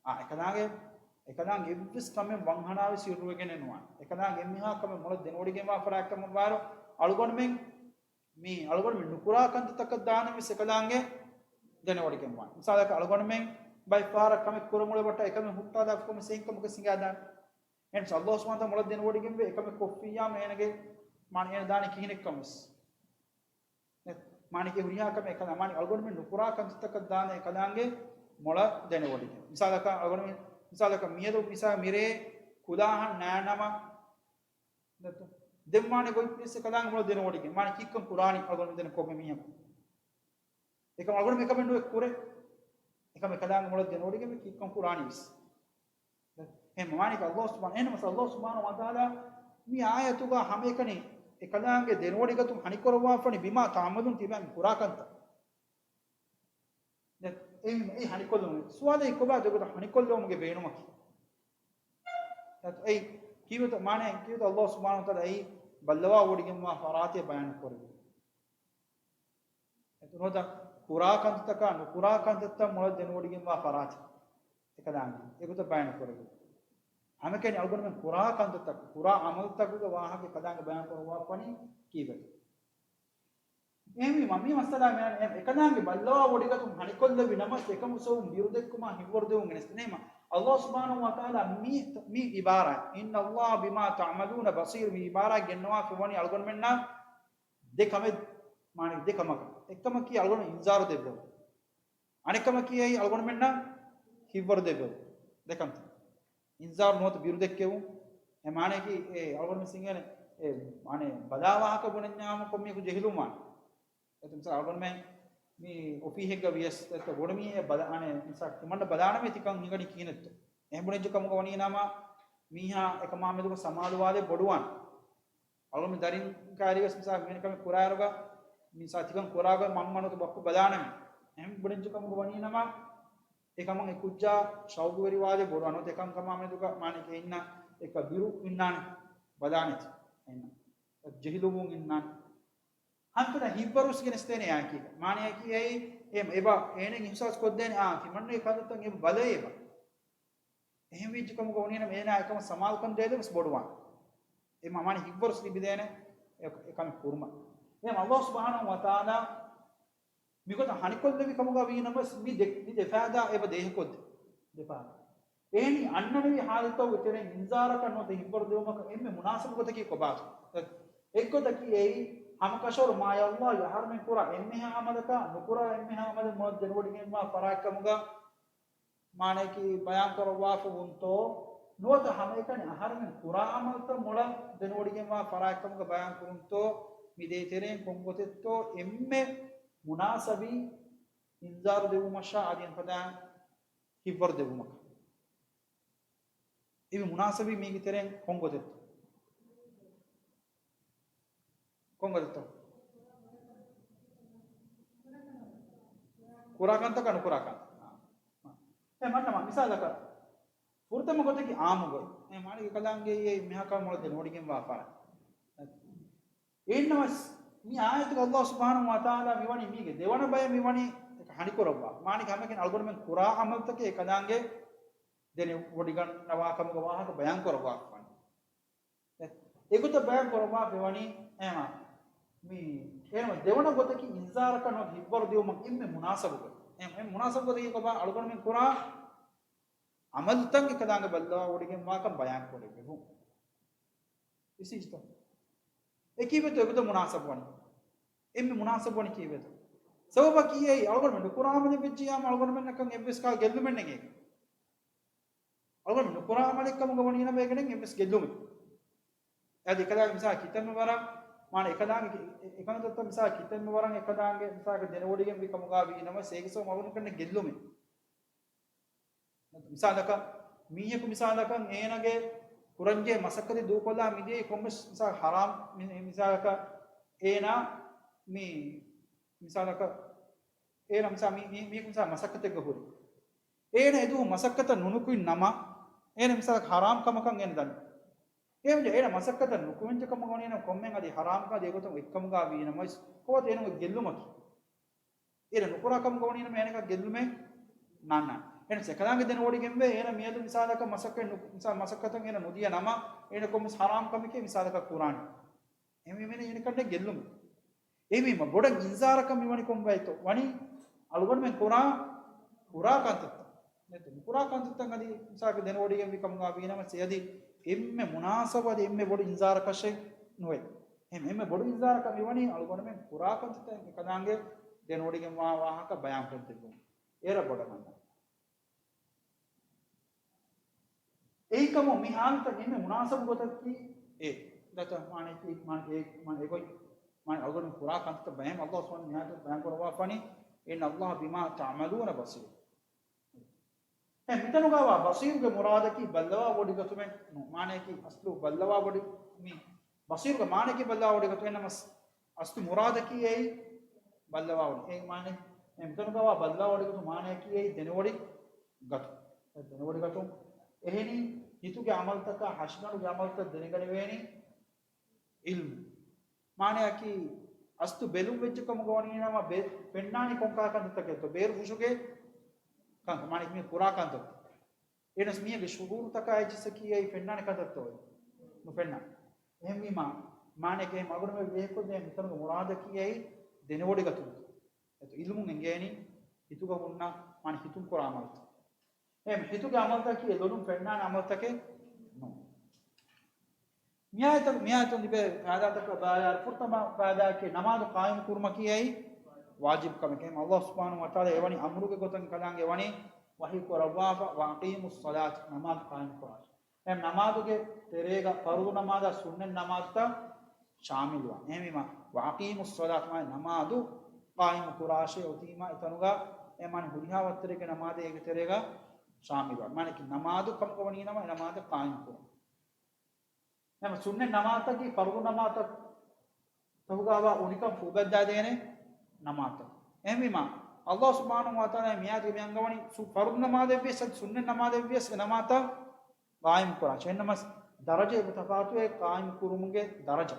އާ، އެކަލާނގެ، އެކަލާނގެ އެއްވެސް ކަމެއް ވަންހަނާވެސް އިރުވެގެނެއް ނުވާނެ. އެކަލާނގެ އެންމެހާ ކަމެއް މޮޅަށް ދެނެވޮޑިގެންވާ ފަރާތް ކަމަށްވާއިރު، އަޅުގަނޑުމެން މީ އަޅުގަނޑުމެން ނުކުރާ ކަންތައްތަކަށް ދާނެ ވެސް އެކަލާނގެ ދެނެވޮޑިގެންވާނެ. މިސާލަކަށް، އަޅުގަނޑުމެން ބައެއް ފަހަރަށް ކަމެއް ކުރަމުޅެވައްޓާ އެކަމެއް ހުއްޓާލާފަ ކޮންމެސް އެހެން ކަމަކަށް ހިނގާދާނެ. އެހެންސް ﷲ ސުބްޙާނަހޫ ވަތަޢާލާ މޮޅަށް ދެނެވޮޑިގެންވޭ އެކަމެއް ކޮށްފިއްޔާމަ އޭނަގެ މާނަ އޭނަ ދާނީ ކިހިނެއްކަން ވެސް. މާނައަކީ ހުރިހާ ކަމެއް އެކަލާ، މާނައަކީ އަޅުގަނޑުމެން ނުކުރާ ކަންތައްތަކަށް ދާނެ އެކަލާނގެ މޮޅަށް ދެނެވޮޑިގެން. މިސާލަކަށް އަޅުގަނޑުމެން، މިސާލަކަށް މިއަދު މިސާ މިރޭ ކުލާހަށް ނާނަމަ، ދެން މާނަ ގޮތް ވެސް އެކަލާނގެ މޮޅަށް ދެނެވޮޑިގެން. މާނަ ކީއްކަން ކުރާނީ އަޅުގަނޑު މިދެން ކޮންމެ މީހަކު؟ އެކަމަކު އަޅުގަނޑު އެކަމެއް ނުވެ ކުރޭ. އެކަމަކު އެކަލާނގެ މޮޅަށް ދެނެވޮޑިގެން ވެ ކީއްކަން ކުރާނީ ވެސް. އެހެން މާނައަކީ ﷲ ސުބްޙާނަ، އެހެންނަމަސް ﷲ ސުބްޙާނަހޫ ވަތަޢާލާ މި އާޔަތުގަ ހަމައެކަނި އެކަލާނގެ ދެނެވޮޑިގަތުން ހަނިކުރައްވާފަނީ بما تعملون ތިބާ މި ކުރާ ކަންތައް. ދެ-، އެ، އެ ހަނިކޮށްލުމުގެ ސުވާލެއް ކޮބާ ދެގޮތަށް ހަނިކޮށްލުމުގެ ބޭނުމަކީ؟ ދެ-، އެ ކީއްވެތަ މާނަ، ކީއްވެތަ ﷲ ސުބްޙާނަހޫ ވަތަޢާލާ އެއީ ބައްލަވާ ވޮޑިގެންވާ ފަރާތެއް ބަޔާން ކުރެއްވި. އެ ނުވަތަ ކުރާ ކަންތައްތަކާ ނުކުރާ ކަންތައްތައް މޮޅަށް ދެނެވޮޑިގެންވާ ފަރާތެއް. އެކަލާނގެ އެގޮތަށް ބަޔާން ކުރެވި. ހަމައެކަނި އަޅުގަނޑުމެން ކުރާ ކަންތައްތަކު، ކުރާ އަމަލުތަކުގެ ވާހަކަ އެކަލާނގެ ބަޔާން ކުރައްވާފަނީ ކީއްވެތަ؟ އެހެންވީމަ، މި މައްސަލާ މި އަންނަނީ އެކަލާނގެ ބައްލަވާ ވޮޑިގަތުން ހަނިކޮށްލެވި ނަމަ، އެކަމު ސަބަބުން ބިރުދެއްކުމާ ހިތްވަރުދެވުން ގެނެސްދޭނެ. އަﷲ ސުބްޙާނަހޫ ވަތަޢާލާ މި، މި އިބާރާތް، إن الله بما تعملون بصير، މި އިބާރާތް ގެންނަވާފަ ވަނީ އަޅުގަނޑުމެންނަށް ދެ ކަމެއް، މާނަ ދެ ކަމަކަށް. އެއް ކަމަކީ އަޅުގަނޑު އިންޒާރު ދެއްވެވުން. އަނެއް ކަމަކީ އެއީ އަޅުގަނޑުމެންނަށް ހިތްވަރު ދެއްވެވުން. ދެ ކަންތައް. އިންޒާރު ނުވަތަ ބިރު ދެއްކެވުން. އެ މާނައަކީ އެ އަޅުގަނޑުމެން ސިނގޭނެ އެ މާނަ ބަލާ ވާހަކަ ބުނަންޏާމަ ކޮންމެއަކު ޖެހިލުން ވާނެ. އެ މިސާލު އަޅުގަނޑުމެން މި އޮފީހެއްގަ ވިޔަސް އެތަ ބޮޑު މީހެއް ބަލާ، އަނެ މިސާލު ތިމަންނަ ބަލާނަމޭ ތިކަން ހިނގަނީ ކިހިނެއްތޯ. އެހެން ބުނެއްޖެ ކަމުގަ ވަނީ ނަމަ މީހާ އެކަމާމެދުގަ ސަމާލުވާލެއް ބޮޑުވާނެ. އަޅުގަނޑު ދަރިން ކާރިވެސް މިސާ މިވެނި ކަމެއް ކުރާއިރުގަ، މިސާ ތިކަން ކުރާގޮތް މަންމަ ނުވަތަ ބައްޕަ ބަލާނަމޭ. އެހެން ބުނެއްޖެ ކަމުގަ ވަނީ ނަމަ، އެކަމަށް އެ ކުއްޖާ ޝައުގުވެރިވާލެއް ބޮޑުވާނެ. އެކަންކަމާމެދުގަ މާނައަކީ އެއިންނަ އެކަ ބިރު އިންނާނެ ބަލާނެތި. އެއިންނަ ޖެހިލުމުން އިންނާނެ. ހަންތަނަށް ހިތްވަރުސް ގެނެސްދޭނެ އާކީގަ. މާނައަކީ އެއީ، އެ އެބަ އޭނަ އިހުސާސް ކޮށްދޭނެ އާ، ތިމަންނަ ކަންތައްތައް އެބަ ބަލައޭ އެބަ. އެހެން ވެއްޖެ ކަމުގަ ވަނީނަމަ އޭނާ އެކަމަށް ސަމާލުކަން ދޭލެވެސް ބޮޑުވާނެ. އެ މާ-، މާނަ ހިތްވަރުސް ލިބިދޭނެ އެ، އެ ކަމެއް ކުރުމަށް. އެ ﷲ ސުބްޙާނަހޫ ވަތަޢާލާ މިގޮތަށް ހަނިކޮށްލެވި ކަމުގަ ވީނަމަވެސް މި ދެ، މި ދެ ފައިދާ އެބަ ދޭހަކޮށްދޭ. ދެ ފައިދާ. އެހެނީ އަންނަނިވި ހާލަތުގެ ތެރެއިން އިންޒާރަކަށް ނުވަތަ ހިތްވަރު ދެވުމަކަށް އެންމެ މުނާސަބު ގޮތަކީ ކޮބާތޯ؟ އެއްގޮތަކީ އެއީ ހަމަކަށަވަރު މާޔަﷲ އަހަރުމެން ކުރާ އެންމެހާ އަމަލަކާ ނުކުރާ އެންމެހާ އަމަލެއް މޮޅަށް ދެނެވޮޑިގެންވާ ފަރާތްކަމުގަ މާނައަކީ ބަޔާން ކުރައްވާފަ ވުންތޯ، ނުވަތަ ހަމައެކަނި އަހަރެމެން ކުރާ އަމަލުތައް މޮޅަށް ދެނެވޮޑިގެންވާ ފަރާތްކަމުގަ ބަޔާން ކުރުންތޯ، މި ދޭތެރެއިން ކޮންގޮތެއްތޯ އެންމެ މުނާސަބީ އިންޒާރު ދެއްވުމަށާ އަދި އެފަދައިން ހިތްވަރު ދެއްވުމަކަށް. އެ މުނާސަބީ މީގެ ތެރެއިން ކޮން ގޮތެއްތޯ؟ ކޮން ގޮތެއްތޯ؟ ކުރާ ކަންތަކާ ނުކުރާ ކަން. އެ މަންނަމާ މިސާލަކަށް، ފުރަތަމަ ގޮތަކީ އާއްމު ގޮތް. އެ މާނަ އެކަލާނގެ އެ މިހާކަށް މޮޅަށް ދެނެވޮޑިގެންވާ ފަރާތް. އެހެންނަމަސް، މި އާޔަތުގަ ﷲ ސުބްޙާނަހޫ ވަތަޢާލާ މިވަނީ މީގެ ދެވަނަ ބަޔަށް މިވަނީ އެކަ ހަނިކުރައްވާ. މާނައަކީ ހަމައެކަނި އަޅުގަނޑުމެން ކުރާ ޢަމަލުތަކެއް އެކަލާނގެ ދެނެވޮޑިގަންނަވާ ކަމުގަ ވާހަކަ ބަޔާން ކުރައްވާފަވަނީ. އެގޮތަށް ބަޔާން ކުރައްވާފަވަނީ އެހެމަ. މި އެހެމަ ދެވަނަ ގޮތަކީ އިންޒާރަކަށް ނުވަތަ ހިތްވަރު ދިއުމަށް އެންމެ މުނާސަބު ގޮތް. އެ، އެ މުނާސަބު ގޮތަކީ ކޮބާ؟ އަޅުގަނޑުމެން ކުރާ ޢަމަލުތައް އެކަލާނގެ ބައްލަވާވޮޑިގެންވާކަން ބަޔާން ކުރެއްވެވުން. ވިސްނިއްޖެތަ؟ އެ ކީއްވެތޯ އެގޮތަށް މުނާސަބު ވަނީ؟ އެންމެ މުނާސަބު ވަނީ ކީއްވެތޯ؟ ސަބަބަކީ އެއީ އަޅުގަނޑުމެން ނުކުރާ ޢަމަލެއް ވެއްޖިއްޔާމު އަޅުގަނޑުމެންނަކަށް އެއްވެސް ކާ ގެއްލުމެއް ނެގޭ. އަޅުގަނޑު ނުކުރާ ޢަމަލެއް ކަމުގަ ވަނީ ނަމަ އޭގެނެއް އެއްވެސް ގެއްލުމެއް. އަދި އެކަލާނގެ މިސާ ކިތަންމެ ވަރަށް، މާނަ އެކަލާނގެ އެ-، އެކަންތައްތައް މިސާ ކިތަންމެ ވަރަށް އެކަލާނގެ މިސާގެ ދެނެވޮޑިގެން ވި ކަމުގަ ވީ ނަމަ އޭގެ ސަބަބުން އަޅުގަނޑުމެންނަށް ގެއްލުމެއް. މިސާލަކަށް، މީހަކު މިސާލަކަށް އޭނާގެ ކުރަންޖެހޭ މަސައްކަތެއް ދޫކޮށްލާ މިދިޔައީ ކޮންމެސް މިސާ ހަރާމް މި-، މިސާލަކަށް އޭނާ މި-، މިސާލަކަށް އޭނާ މިސާ މި-، މި-، މީހަކު މިސާ މަސައްކަތެއްގަ ހުރި. އޭނަ އެދުވަހު މަސައްކަތަށް ނުނުކުތް ނަމަ، އޭނަ މިސާލަކަށް ހަރާމް ކަމަކަށް އޭނަ ދަނީ. އޭނަ އޭނަ މަސައްކަތަށް ނުކުމެންޖެ ކަމުގަ ވަނީ ނަމަ ކޮންމެހެން އަދި ހަރާމްކަން އަދި އެގޮތުން އެއްކަމުގަ ވީ ނަމަވެސް ކޮބާތޯ އޭނަގެ ގެއްލުމަކީ؟ އޭނަ ނުކުރާ ކަމުގަ ވަނީ ނަމަ އޭނަގެ ގެއްލުމެއް ނާންނާނެ. އޭނަ އެކަލާނގެ ދެނެވޮޑިގެންވޭ އޭނަ މިއަދު މިސާލަކަށް މަސައްކަތް ނު-، މިސާ މަސައްކަތަށް އޭނަ ނުދިޔަ ނަމަ އޭނަ ކޮންމެސް ހަރާމް ކަމެކޭ މިސާލަކަށް ކުރާނީ. އެހެންވީމަ އޭނަ އޭނަކަށް ގެއްލުމެއް. އެހެންވީމަ ބޮޑަށް އިންޒާރަކަށް މިވަނީ ކޮންބައިތޯ؟ ވަނީ އަޅުގަނޑުމެން ކުރާ، ކުރާ ކަންތައްތައް. ނެތު، ނުކުރާ ކަންތައްތައް އަދި މިސާލަކަށް ދެނެވޮޑިގެންވި ކަމުގަ ވީނަމަ އަދި އެންމެ މުނާސަބު އަދި އެންމެ ބޮޑު އިންޒާރަކަށެއް ނުވޭ. އެހެން އެންމެ ބޮޑު އިންޒާރަކަށް މިވަނީ އަޅުގަނޑުމެން ކުރާ ކަންތައްތައް އެކަލާނގެ ދެނެވޮޑިގެންވާ ވާހަކަ ބަޔާންކޮށްދެއްވުން. އޭރަށް ބޮޑަށް މަންނަ. އެހެންކަމުން މި ހާލަތަށް އެންމެ މުނާސަބު ގޮތަކީ އެ. ދަތަ މާނައަކީ، މާ-، އެ، މާ-، އެގޮތް، މާ-، އަޅުގަނޑު ކުރާ ކަންތައްތައް ބަޔަން ﷲ ސުބްޙާނަހޫ ވަތަޢާލާ ބަޔާން ކުރައްވާފަނީ، إِنَّ اللَّهَ بِمَا تَعْمَلُونَ بَصِيرٌ. އެ މިތަނުގަވާ ބަޞީރުގެ މުރާދަކީ ބައްލަވާ ވޮޑިގަތުމެއް ނޫން. މާނައަކީ އަސްލު ބައްލަވާ ވޮޑި، މި ބަޞީރުގެ މާނައަކީ ބައްލަވާ ވޮޑިގަތު، އެހެންނަމަސް އަސްލު މުރާދަކީ އެއީ ބައްލަވާ ވޮޑި. އެ މާނަ، އެ މިތަނުގަވާ ބައްލަވާ ވޮޑިގަތު މާނައަކީ އެއީ ދެނެވޮޑި ގަތު. އެ ދެނެވޮޑި ގަތު. އެހެނީ ހިތުގެ ޢަމަލުތަކާ ހަށިގަނޑުގެ ޢަމަލުތައް ދެނެގަނެވޭނީ ޢިލްމު. މާނައަކީ އަސްތު ބެލުން ވެއްޖެ ކަމުގަ ވަނީ ނަމަ ބެ-، ފެންނާނީ ކޮންކާ ކަންތައްތަކެއްތޯ؟ ބޭރު ފުށުގެ ކަން، މާނަ މި ކުރާ ކަންތައް. އެނަސް މީގެ ޝުޢޫރުތަކާ އެއްޗިއްސަކީ އެއީ ފެންނާނެ ކަންތައްތޯ؟ ނުފެންނާ. އެހެންވީމާ، މާނައަކީ މަގުނުމެ ވޭކޮށްދޭ މިތަނުގެ މުރާދަކީ އެއީ ދެނެވޮޑިގަތުން. އެތު ޢިލްމުން އެނގޭނީ ހިތުގަ ހުންނަ، މާނަ ހިތުން ކުރާ ޢަމަލުތައް. އެ ހިތުގެ ޢަމަލުތަކީ އެ ލޮލުން ފެންނާނެ ޢަމަލުތަކެއް ނޫން. މިއާޔަތު، މިއާޔަތުން ލިބޭ ފާއިދާތަކަށް ބަޔާން ފުރަތަމަ ފާއިދާއަކީ ނަމާދު ޤާއިމު ކުރުމަކީ އެއީ ވާޖިބު ކަމެކޭ. ﷲ ސުބްޙާނަހޫ ވަތަޢާލާ އެވަނީ އަމުރުގެ ގޮތަށް ކަލާނގެ ވަނީ ވަޙީ ކުރައްވާފަ، وَأَقِيمُوا الصَّلَاةَ، ނަމާދު ޤާއިމު ކުރާށޭ. އެ ނަމާދުގެ ތެރޭގަ ފަރުޟު ނަމާދާ ސުންނަތް ނަމާދުތައް ޝާމިލުވާން. އެހެންވީމާ، وَأَقِيمُوا الصَّلَاةَ، މާ ނަމާދު ޤާއިމު ކުރާށޭ އޮތީމާ އެތަނުގަ އެ މާނަ ހުރިހާ ވައްތަރެއްގެ ނަމާދެއް އޭގެ ތެރޭގަ ޝާމިލުވާން. މާނައަކީ ނަމާދު ކަމުގަ ވަނީ ނަމަ އެ ނަމާދެއް ޤާއިމު ކުރުން. ނަމަ ސުންނަތް ނަމާދަކީ ފަރުޟު ނަމާދަށް ތަހުގާވާ އުނިކަން ފޫބައްދާދޭނެ ނަމާދަށް. އެހެންވީމާ، ﷲ ސުބްޙާނަހޫ ވަތަޢާލާ މިއާޔަތުގެ މި އަންގަވަނީ ސު-، ފަރުޟު ނަމާދެއްވިޔަސް އަދި ސުންނަތް ނަމާދެއްވިޔަސް އެ ނަމާދަށް ޤާއިމު ކުރާށޭ. އެހެންނަމަސް ދަރަޖަ އެބަ ތަފާތުވޭ ޤާއިމު ކުރުމުގެ ދަރަޖަ.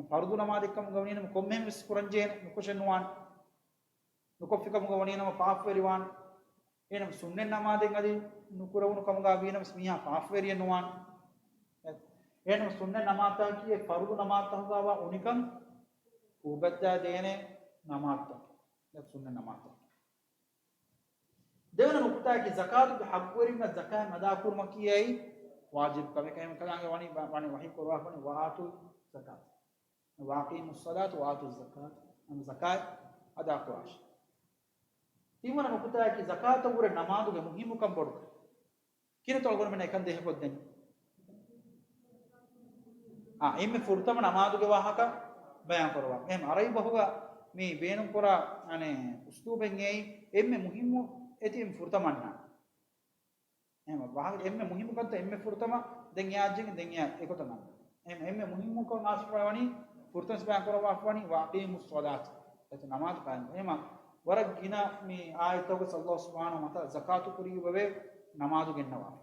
ފަރުޟު ނަމާދެއްކަމުގަ ވަނީނަމަ ކޮންމެހެން ވެސް ކުރަންޖެހޭނެ ނުކުށެއް ނުވާނެ. ނުކޮށްފިކަމުގަ ވަނީނަމަ ފާފަވެރިވާނެ. އެހެން ސުންނަތް ނަމާދެއް އަދި ނުކުރެވުނު ކަމުގަ ވީނަމަސް މީހާ ފާފަވެރިއެއް ނުވާނެ. އެހެން ސުންނަތް ނަމާދަކީ އެ ފަރުޟު ނަމާދުތަކުގަވާ އުނިކަން ފޫބައްދާދޭނެ ނަމާދުތައް. އެ ސުންނަތް ނަމާދުތައް. ދެވަނަ ނުކުތާއަކީ ޒަކާތުގެ ޙައްޤުވެރިންނަށް ޒަކާތް އަދާކުރުމަކީ އެއީ ވާޖިބު ކަމެކޭ. ކަލާނގެ ވަނީ، ވަނީ ވަޙީ ކުރައްވާފަނީ، وَآتُوا الزَّكَاةَ، وَأَقِيمُوا الصَّلَاةَ وَآتُوا الزَّكَاةَ، ނަމަ ޒަކާތް އަދާކުރާށޭ. ތިންވަނަ ނުކުތާއަކީ ޒަކާތަށްވުރެ ނަމާދުގެ މުހިއްމުކަން ބޮޑުކަން. ކިހިނެއްތޯ އަޅުގަނޑުމެންނަށް އެކަން ދޭހަކޮށްދެނީ؟ އާ، އެންމެ ފުރަތަމަ ނަމާދުގެ ވާހަކަ ބަޔާން ކުރައްވާ. އެހެން ޢަރަބި ބަހުގަ މި ބޭނުންކުރާ، އަނެއް، އުސްލޫބެއް އެއީ އެންމެ މުހިއްމު އެތި އެންމެ ފުރަތަމަ އަންނާނެ. އެހެން ވާހަކަ އެންމެ މުހިއްމު ކަންތައް އެންމެ ފުރަތަމަ ދެން އެއާ ޖެހިގެން ދެން އެއާ އެގޮތަށް ނަން. އެހެން އެންމެ މުހިއްމު ކަން އާސިފް ވަނީ ފުރަތަމަ ބަޔާން ކުރައްވާފަ ވަނީ وأقيموا الصلاة. އެތަ ނަމާދު ޤާއިމް. އެހެމަ ވަރަށް ގިނަ މި އާޔަތްތަކުގަ ﷲ ސުބްޙާނަހޫ ވަތަޢާލާ ޒަކާތު ކުރީ އެބަވޭ ނަމާދު ގެންނަވާފަ.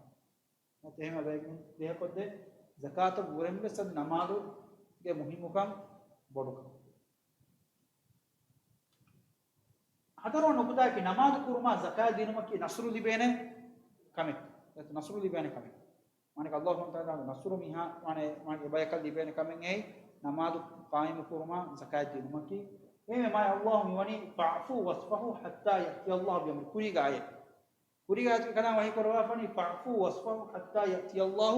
އެހެމަ ބޭކަލުން ދޭހަކޮށްދޭ ޒަކާތަށް ވުރެން ވެސް އަދި ނަމާދުގެ މުހިއްމުކަން ބޮޑުކަން. ހަތަރުވަނަ ނުކުތާއަކީ ނަމާދު ކުރުމާ ޒަކާތް ދިނުމަކީ ނަޞްރު ލިބޭނެ ކަމެއް. ނަޞްރު ލިބޭނެ ކަމެއް. މާނަ ﷲ ސުބްޙާނަހޫ ވަތަޢާލާގެ ނަޞްރު މީހާ ވާނެ، ވާނެ އެބަޔަކަށް ލިބޭނެ ކަމެއް އެއީ ނަމާދު ޤާއިމު ކުރުމާ ޒަކާތް ދިނުމަކީ. އެހެންވެ މާ ﷲ މިވަނީ فاعفوا واصفحوا حتى يأتي الله بأمره. ކުރީގާ އެ ކުރީގާ އެ ކަލާނގެ ވަޙީ ކުރައްވާފަ ވަނީ فاعفوا واصفحوا حتى يأتي الله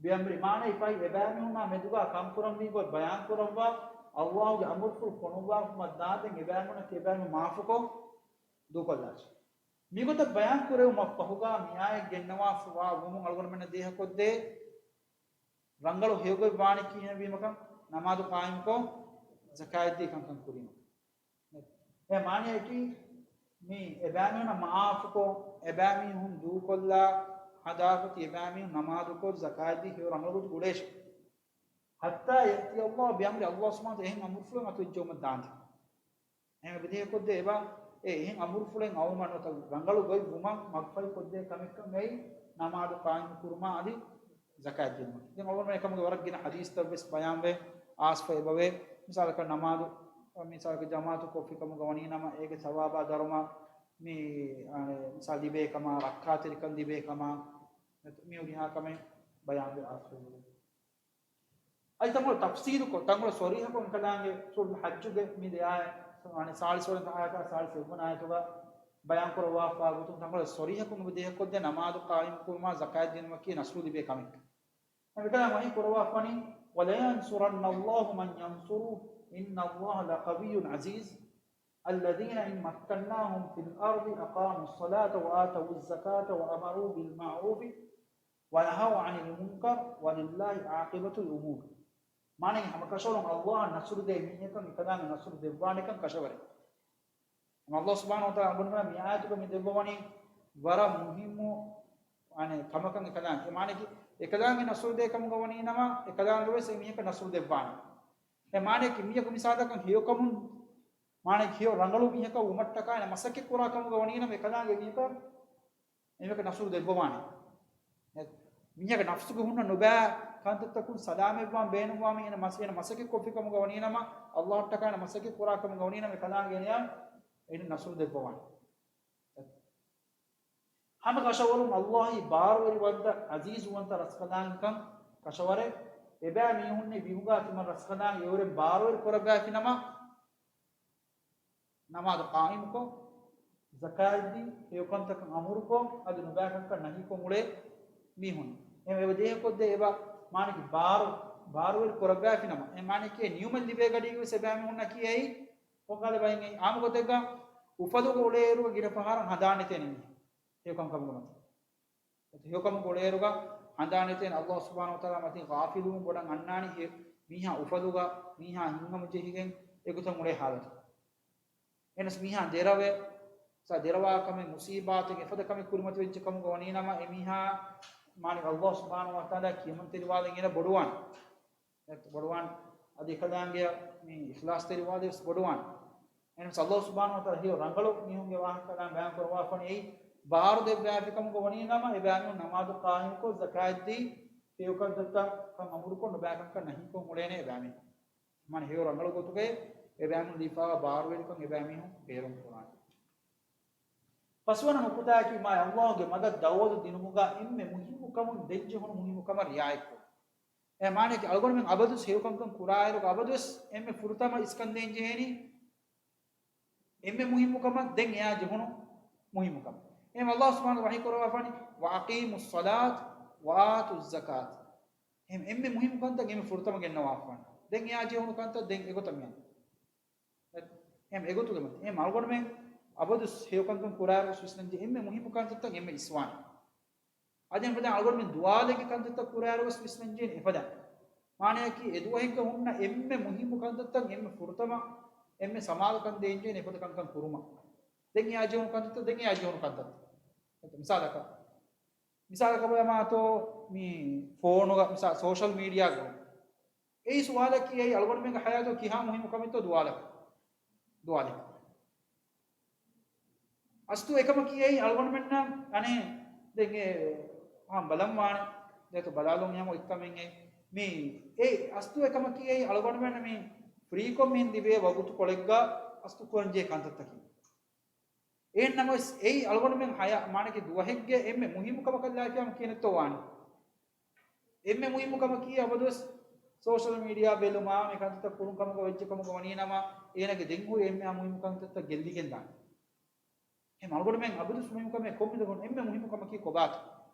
بأمره. މާނައީ ފަހި އެބައިމީހުންނާ މެދުގާ ކަންކުރަންވީ ގޮތް ބަޔާން ކުރައްވާ، ﷲ ގެ އަމުރުފުޅު ފޮނުއްވާފުމަށް ދާންދެން އެބައިމީހުންނަކީ އެބައިމީހުން މާފުކޮށް ދޫކޮށްލާށި. މިގޮތަށް ބަޔާން ކުރެވުމަށް ފަހުގާ މި އާޔަތް ގެންނަވާފަ ވާ ވުމުން އަޅުގަނޑުމެންނަށް ދޭހަކޮށްދޭ ރަނގަޅު ހެޔޮގޮތް ވާނީ ކިހިނެއްވީމަކަން، ނަމާދު ޤާއިމުކޮށް ޒަކާތްދީ ކަންކަން ކުރީމަ. އެ މާނަޔަކީ މި އެބައިމީހުންނަށް މަޢާފުކޮށް، އެބައިމީހުން ދޫކޮށްލާ ހަދާފަތި އެބައިމީހުން ނަމާދުކޮށް ޒަކާތްދީ ހެޔޮ ރަނގަޅު ގޮތުގަ އުޅޭށޭ. حتى يأتي الله بأمره، ﷲ ސުބްޙާނަހޫ ވަތަޢާލާ އެހެން އަމުރުފުޅެއް އަތުވެއްޖައުމަށް ދާންދެން. އެހެން އެބަދޭހަކޮށްދޭ އެބަ އެ އެހެން އަމުރުފުޅެއް އައުމަށް ނުވަތަ ރަނގަޅު ގޮތް ވުމަށް މަގުފަހިކޮށްދޭ ކަމެއްކަން އެއީ ނަމާދު ޤާއިމު ކުރުމާ އަދި ޒަކާތް ދިނުމަކީ. ދެން އަޅުގަނޑުމެން އެކަމުގެ ވަރަށް ގިނަ ޙަދީޘްތައް ވެސް ބަޔާންވެ އާސްފަ އެބަވޭ. މިސާލަކަށް ނަމާދު، މިސާލަކަށް ޖަމާޢަތު ކޮށްފި ކަމުގަ ވަނީ ނަމަ އޭގެ ސަވާބާ ދަރުމަ މި، އަނެ، މިސާލް ލިބޭ ކަމާ، ރައްކާތެރިކަން ލިބޭ ކަމާ، މި ހުރިހާ ކަމެއް ބަޔާންވެ އާސްފަ އެބަވޭ. އަދި ތަންކޮޅެއް ތަފްސީލުކޮށް، ތަންކޮޅެއް ޞަރީޙަކޮށް އެކަލާނގެ ސޫރަތުލް ޙައްޖުގެ މި ދެ އާޔަތް، ސާޅީސް ހަތަރު އާޔަތާ ސާޅީސް ހަތަރު އާޔަތުގަ ބަޔާން ކުރައްވާފާ ގޮތުން ތަންކޮޅެއް ޞަރީޙަކޮށް އެބަ ދޭހަކޮށްދޭ ނަމާދު ޤާއިމު ކުރުމާ ޒަކާތް ދިނުމަކީ ނަޞްރު ލިބޭ ކަމެއް. އެކަލާނގެ ވަޙީ ކުރައްވާފަ ވަނީ، ولينصرن الله من ينصره إن الله لقوي عزيز. الذين إن مكناهم في الأرض أقاموا الصلاة وآتوا الزكاة وأمروا بالمعروف ونهوا عن المنكر ولله عاقبة الأمور. މާނައީ ހަމަކަށަވަރުން ﷲ އަށް ނަޞްރު ދޭ މީހަކަށް އެކަލާނގެ ނަޞްރު ދެއްވާނެކަން ކަށަވަރެއް. ﷲ ސުބްޙާނަހޫ ވަތަޢާލާ އަޅުގަނޑުމެންނަށް މި އާޔަތުގަ މި ދެއްވަވަނީ ވަރަށް މުހިއްމު، އަނެއް، ކަމަކަށް އެކަލާނގެ. އެ މާނައަކީ އެކަލާނގެ ނަޞްރު ދޭ ކަމުގަ ވަނީ ނަމަ އެކަލާނގެ ވެސް އެ މީހަކަށް ނަޞްރު ދެއްވާނެ. އެ މާނައަކީ މީހަކު މިސާލަކަށް ހެޔޮކަމުން، މާނައަކީ ހެޔޮ ރަނގަޅު މީހަކަށް ވުމަށްޓަކާ އޭނަ މަސައްކަތް ކުރާ ކަމުގަ ވަނީ ނަމަ އެކަލާނގެ މީހަކަށް އެމީހަކަށް ނަޞްރު ދެއްވަވާނެ. މީހަކަށް ނަފްސުގަ ހުންނަ ނުބައި ކަންތައްތަކުން ސަލާމަތްވާން ބޭނުންވާ މީހެއް ނަމަ، އޭނަ މަސައްކަތް ކޮށްފި ކަމުގަ ވަނީ ނަމަ، ﷲ އަށްޓަކާ އޭނަ މަސައްކަތް ކުރާ ކަމުގަ ވަނީ ނަމަ، އެކަލާނގެ އޭނަޔަށް އޭނަ ނަޞްރު ދެއްވަވާނެ. ހަމަ ކަށަވަރުން ﷲ އީ ބާރުވެރިވަންތަ، ޢަޒީޒުވަންތަ ރަސްކަލާނގެކަން ކަށަވަރެއް. އެބައި މީހުންނެއް ވިހުގާ ތިމަން ރަސްކަލާނގެ އެއުރެން ބާރުވެރި ކުރައްވާފި ނަމަ، ނަމާދު ޤާއިމުކޮށް، ޒަކާތްދީ، ހެޔޮކަންތަކަށް އަމުރުކޮށް، އަދި ނުބައިކަންކަން ނަހީކޮށް އުޅޭ މީހުން. އެ އެބަ ދޭހަކޮށްދޭ އެބަ މާނައަކީ ބާރު، ބާރުވެރި ކުރައްވާފި ނަމަ، އެ މާނައަކީ ނިޢުމަތް ލިބޭ ގަޑީގެ ވެސް އެބައިމީހުންނަކީ އެއީ ކޮންކަހަލަ ބައެއް އެއީ؟ އާންމު ގޮތެއްގަ އުފަލުގަ އުޅޭއިރުގަ ގިނަ ފަހަރަށް ހަނދާން ނެތޭނެ މީހެއް. ހެޔޮކަންކަމުގެ މަތިން. ހެޔޮކަމުގަ އުޅޭއިރުގަ ހަނދާން ނެތޭނެ ﷲ ސުބްޙާނަހޫ ވަތަޢާލާ މަތިން ޣާފިލުވުން ބޮޑަށް އަންނާނީ ހެ-، މީހާ އުފަލުގަ، މީހާ ހިތްހަމަޖެހިގެން އެގޮތަށް އުޅޭ ހާލަތު. އެނަސް މީހާ ދެރަވެ، ސާ ދެރަވާ ކަމެއް، މުޞީބާތެއް، އެފަދަ ކަމެއް ކުރިމަތިވެއްޖެ ކަމުގަ ވަނީ ނަމަ، އެ މީހާ މާނަ ﷲ ސުބްޙާނަހޫ ވަތަޢާލާ ކިޔަމަންތެރިވާލަން އޭނަ ބޮޑުވާނެ. އެ ބޮޑުވާނެ. އަދި އެކަލާނގެ މި އިޚްލާޞްތެރިވާލެވެސް ބޮޑުވާނެ. އެނަސް ﷲ ސުބްޙާނަހޫ ވަތަޢާލާ ހެޔޮ ރަނގަޅު މީހުންގެ ވާހަކަ ކަލާނގެ ބަޔާން ކުރައްވާފަނީ އެއީ ބާރު ދެއްވާފި ކަމުގަ ވަނީ ނަމަ، އެބައިމީހުން ނަމާދު ޤާއިމުކޮށް، ޒަކާތްދީ، ހެޔޮކަންތައްތައް ކަން އަމުރުކޮށް، ނުބައިކަންކަން ނަހީކޮށް އުޅޭނެ އެބައިމީހުން. މާނަ ހެޔޮ ރަނގަޅު ގޮތުގައި އެބައިމީހުން ލިބިފައިވާ ބާރުވެރިކަން އެބައިމީހުން ބޭރުން ކުރާނެ. ފަސްވަނަ ނުކުތާއަކީ މާ ﷲ ގެ މަގަށް ދަޢުވަތު ދިނުމުގަ އެންމެ މުހިއްމު ކަމުން ދެން ޖެހުނު މުހިއްމު ކަމަށް ރިޢާޔަތްކުރުން. އެ މާނައަކީ އަޅުގަނޑުމެން އަބަދުވެސް ހެޔޮކަންކަން ކުރާއިރުގަ އަބަދުވެސް އެންމެ ފުރަތަމަ އިސްކަން ދޭން ޖެހޭނީ އެންމެ މުހިއްމު ކަމަށް ދެން އެއާ ޖެހުނު މުހިއްމު ކަމަށް. އެހެން ﷲ ސުބްޙާނަހޫ ވަޙީ ކުރައްވާފަނީ، "وأقيموا الصلاة وآتوا الزكاة." އެހެން އެންމެ މުހިއްމު ކަންތައް އެންމެ ފުރަތަމަ ގެންނަވާފަން. ދެން އެއާ ޖެހުނު ކަންތައް ދެން އެގޮތަށް މިއަން. އެ-، އެހެން އެގޮތުގެ މަތި. އެހެން އަޅުގަނޑުމެން އަބަދު ހެޔޮ ކަންކަން ކުރާއިރު ވިސްނަން ޖެހޭ އެންމެ މުހިއްމު ކަންތައްތައް އެންމެ އިސްވާނެ. އަދި އެފަދަ އަޅުގަނޑުމެން ދުވާލެއްގެ ކަންތައްތައް ކުރާއިރު ވެސް ވިސްނަން ޖެހޭ އެފަދަ. މާނައަކީ އެދުވަހެއްގަ ހުންނަ އެންމެ މުހިއްމު ކަންތައްތައް އެންމެ ފުރަތަމަ އެންމެ ސަމާލުކަން ދޭން ޖެހޭ އެފަދަ ކަންކަން ކުރުމަށް. ދެން އެއާ ޖެހުނު ކަންތައްތައް، ދެން އެއާ ޖެހުނު ކަންތައްތައް. މިސާލަކަށް، މިސާލަކަށް ބަލަމާތޯ މި ފޯނުގަ މިސާ ސޯޝަލް މީޑިއާގަ އެއީ ސުވާލަކީ އެއީ އަޅުގަނޑުމެންގެ ޙަޔާތު ކިހާ މުހިއްމު ކަމެއްތޯ ދުވާލަކަށް ދުވާލި. އަސްތު އެކަމަކީ އެއީ އަޅުގަނޑުމެންނަށް އަނެއް ދެން އެ ހާ ބަލަން ވާނެ. ދޭތޯ ބަލާލުން ހަމަ އޮތްކަމެއް އެ މީ އެ އަސްތު އެކަމަކީ އެއީ އަޅުގަނޑުމެން މި ފްރީކޮށް މިހެން ލިބޭ ވަގުތުކޮޅެއްގަ އަސްތު ކުރަންޖެހޭ ކަންތައްތަކީ. އެހެން ނަމަވެސް އެއީ އަޅުގަނޑުމެން ހަޔާ މާނަކީ ދުވަހެއްގެ އެންމެ މުހިއްމު ކަމަކަށް ލާފިޔާމަ ކިޔަނެއްތޯ ވާނެ. އެންމެ މުހިއްމު ކަމަކީ އަބަދުވެސް ސޯޝަލް މީޑިއާ ބެލުމާ، މި ކަންތައްތައް ކުރުން ކަމަކަށް ވެއްޖެ ކަމަކަށް ވަނީ ނަމަ، އޭނަގެ ދެން ހުރި އެންމެ މުހިއްމު ކަންތައްތައް ގެއްލިގެން ދާނެ. އެހެން އަޅުގަނޑުމެން އަބަދުވެސް މުހިއްމު ކަމެއް ކޮންމެ ދުވަހުން އެންމެ މުހިއްމު ކަމަކީ ކޮބާތޯ؟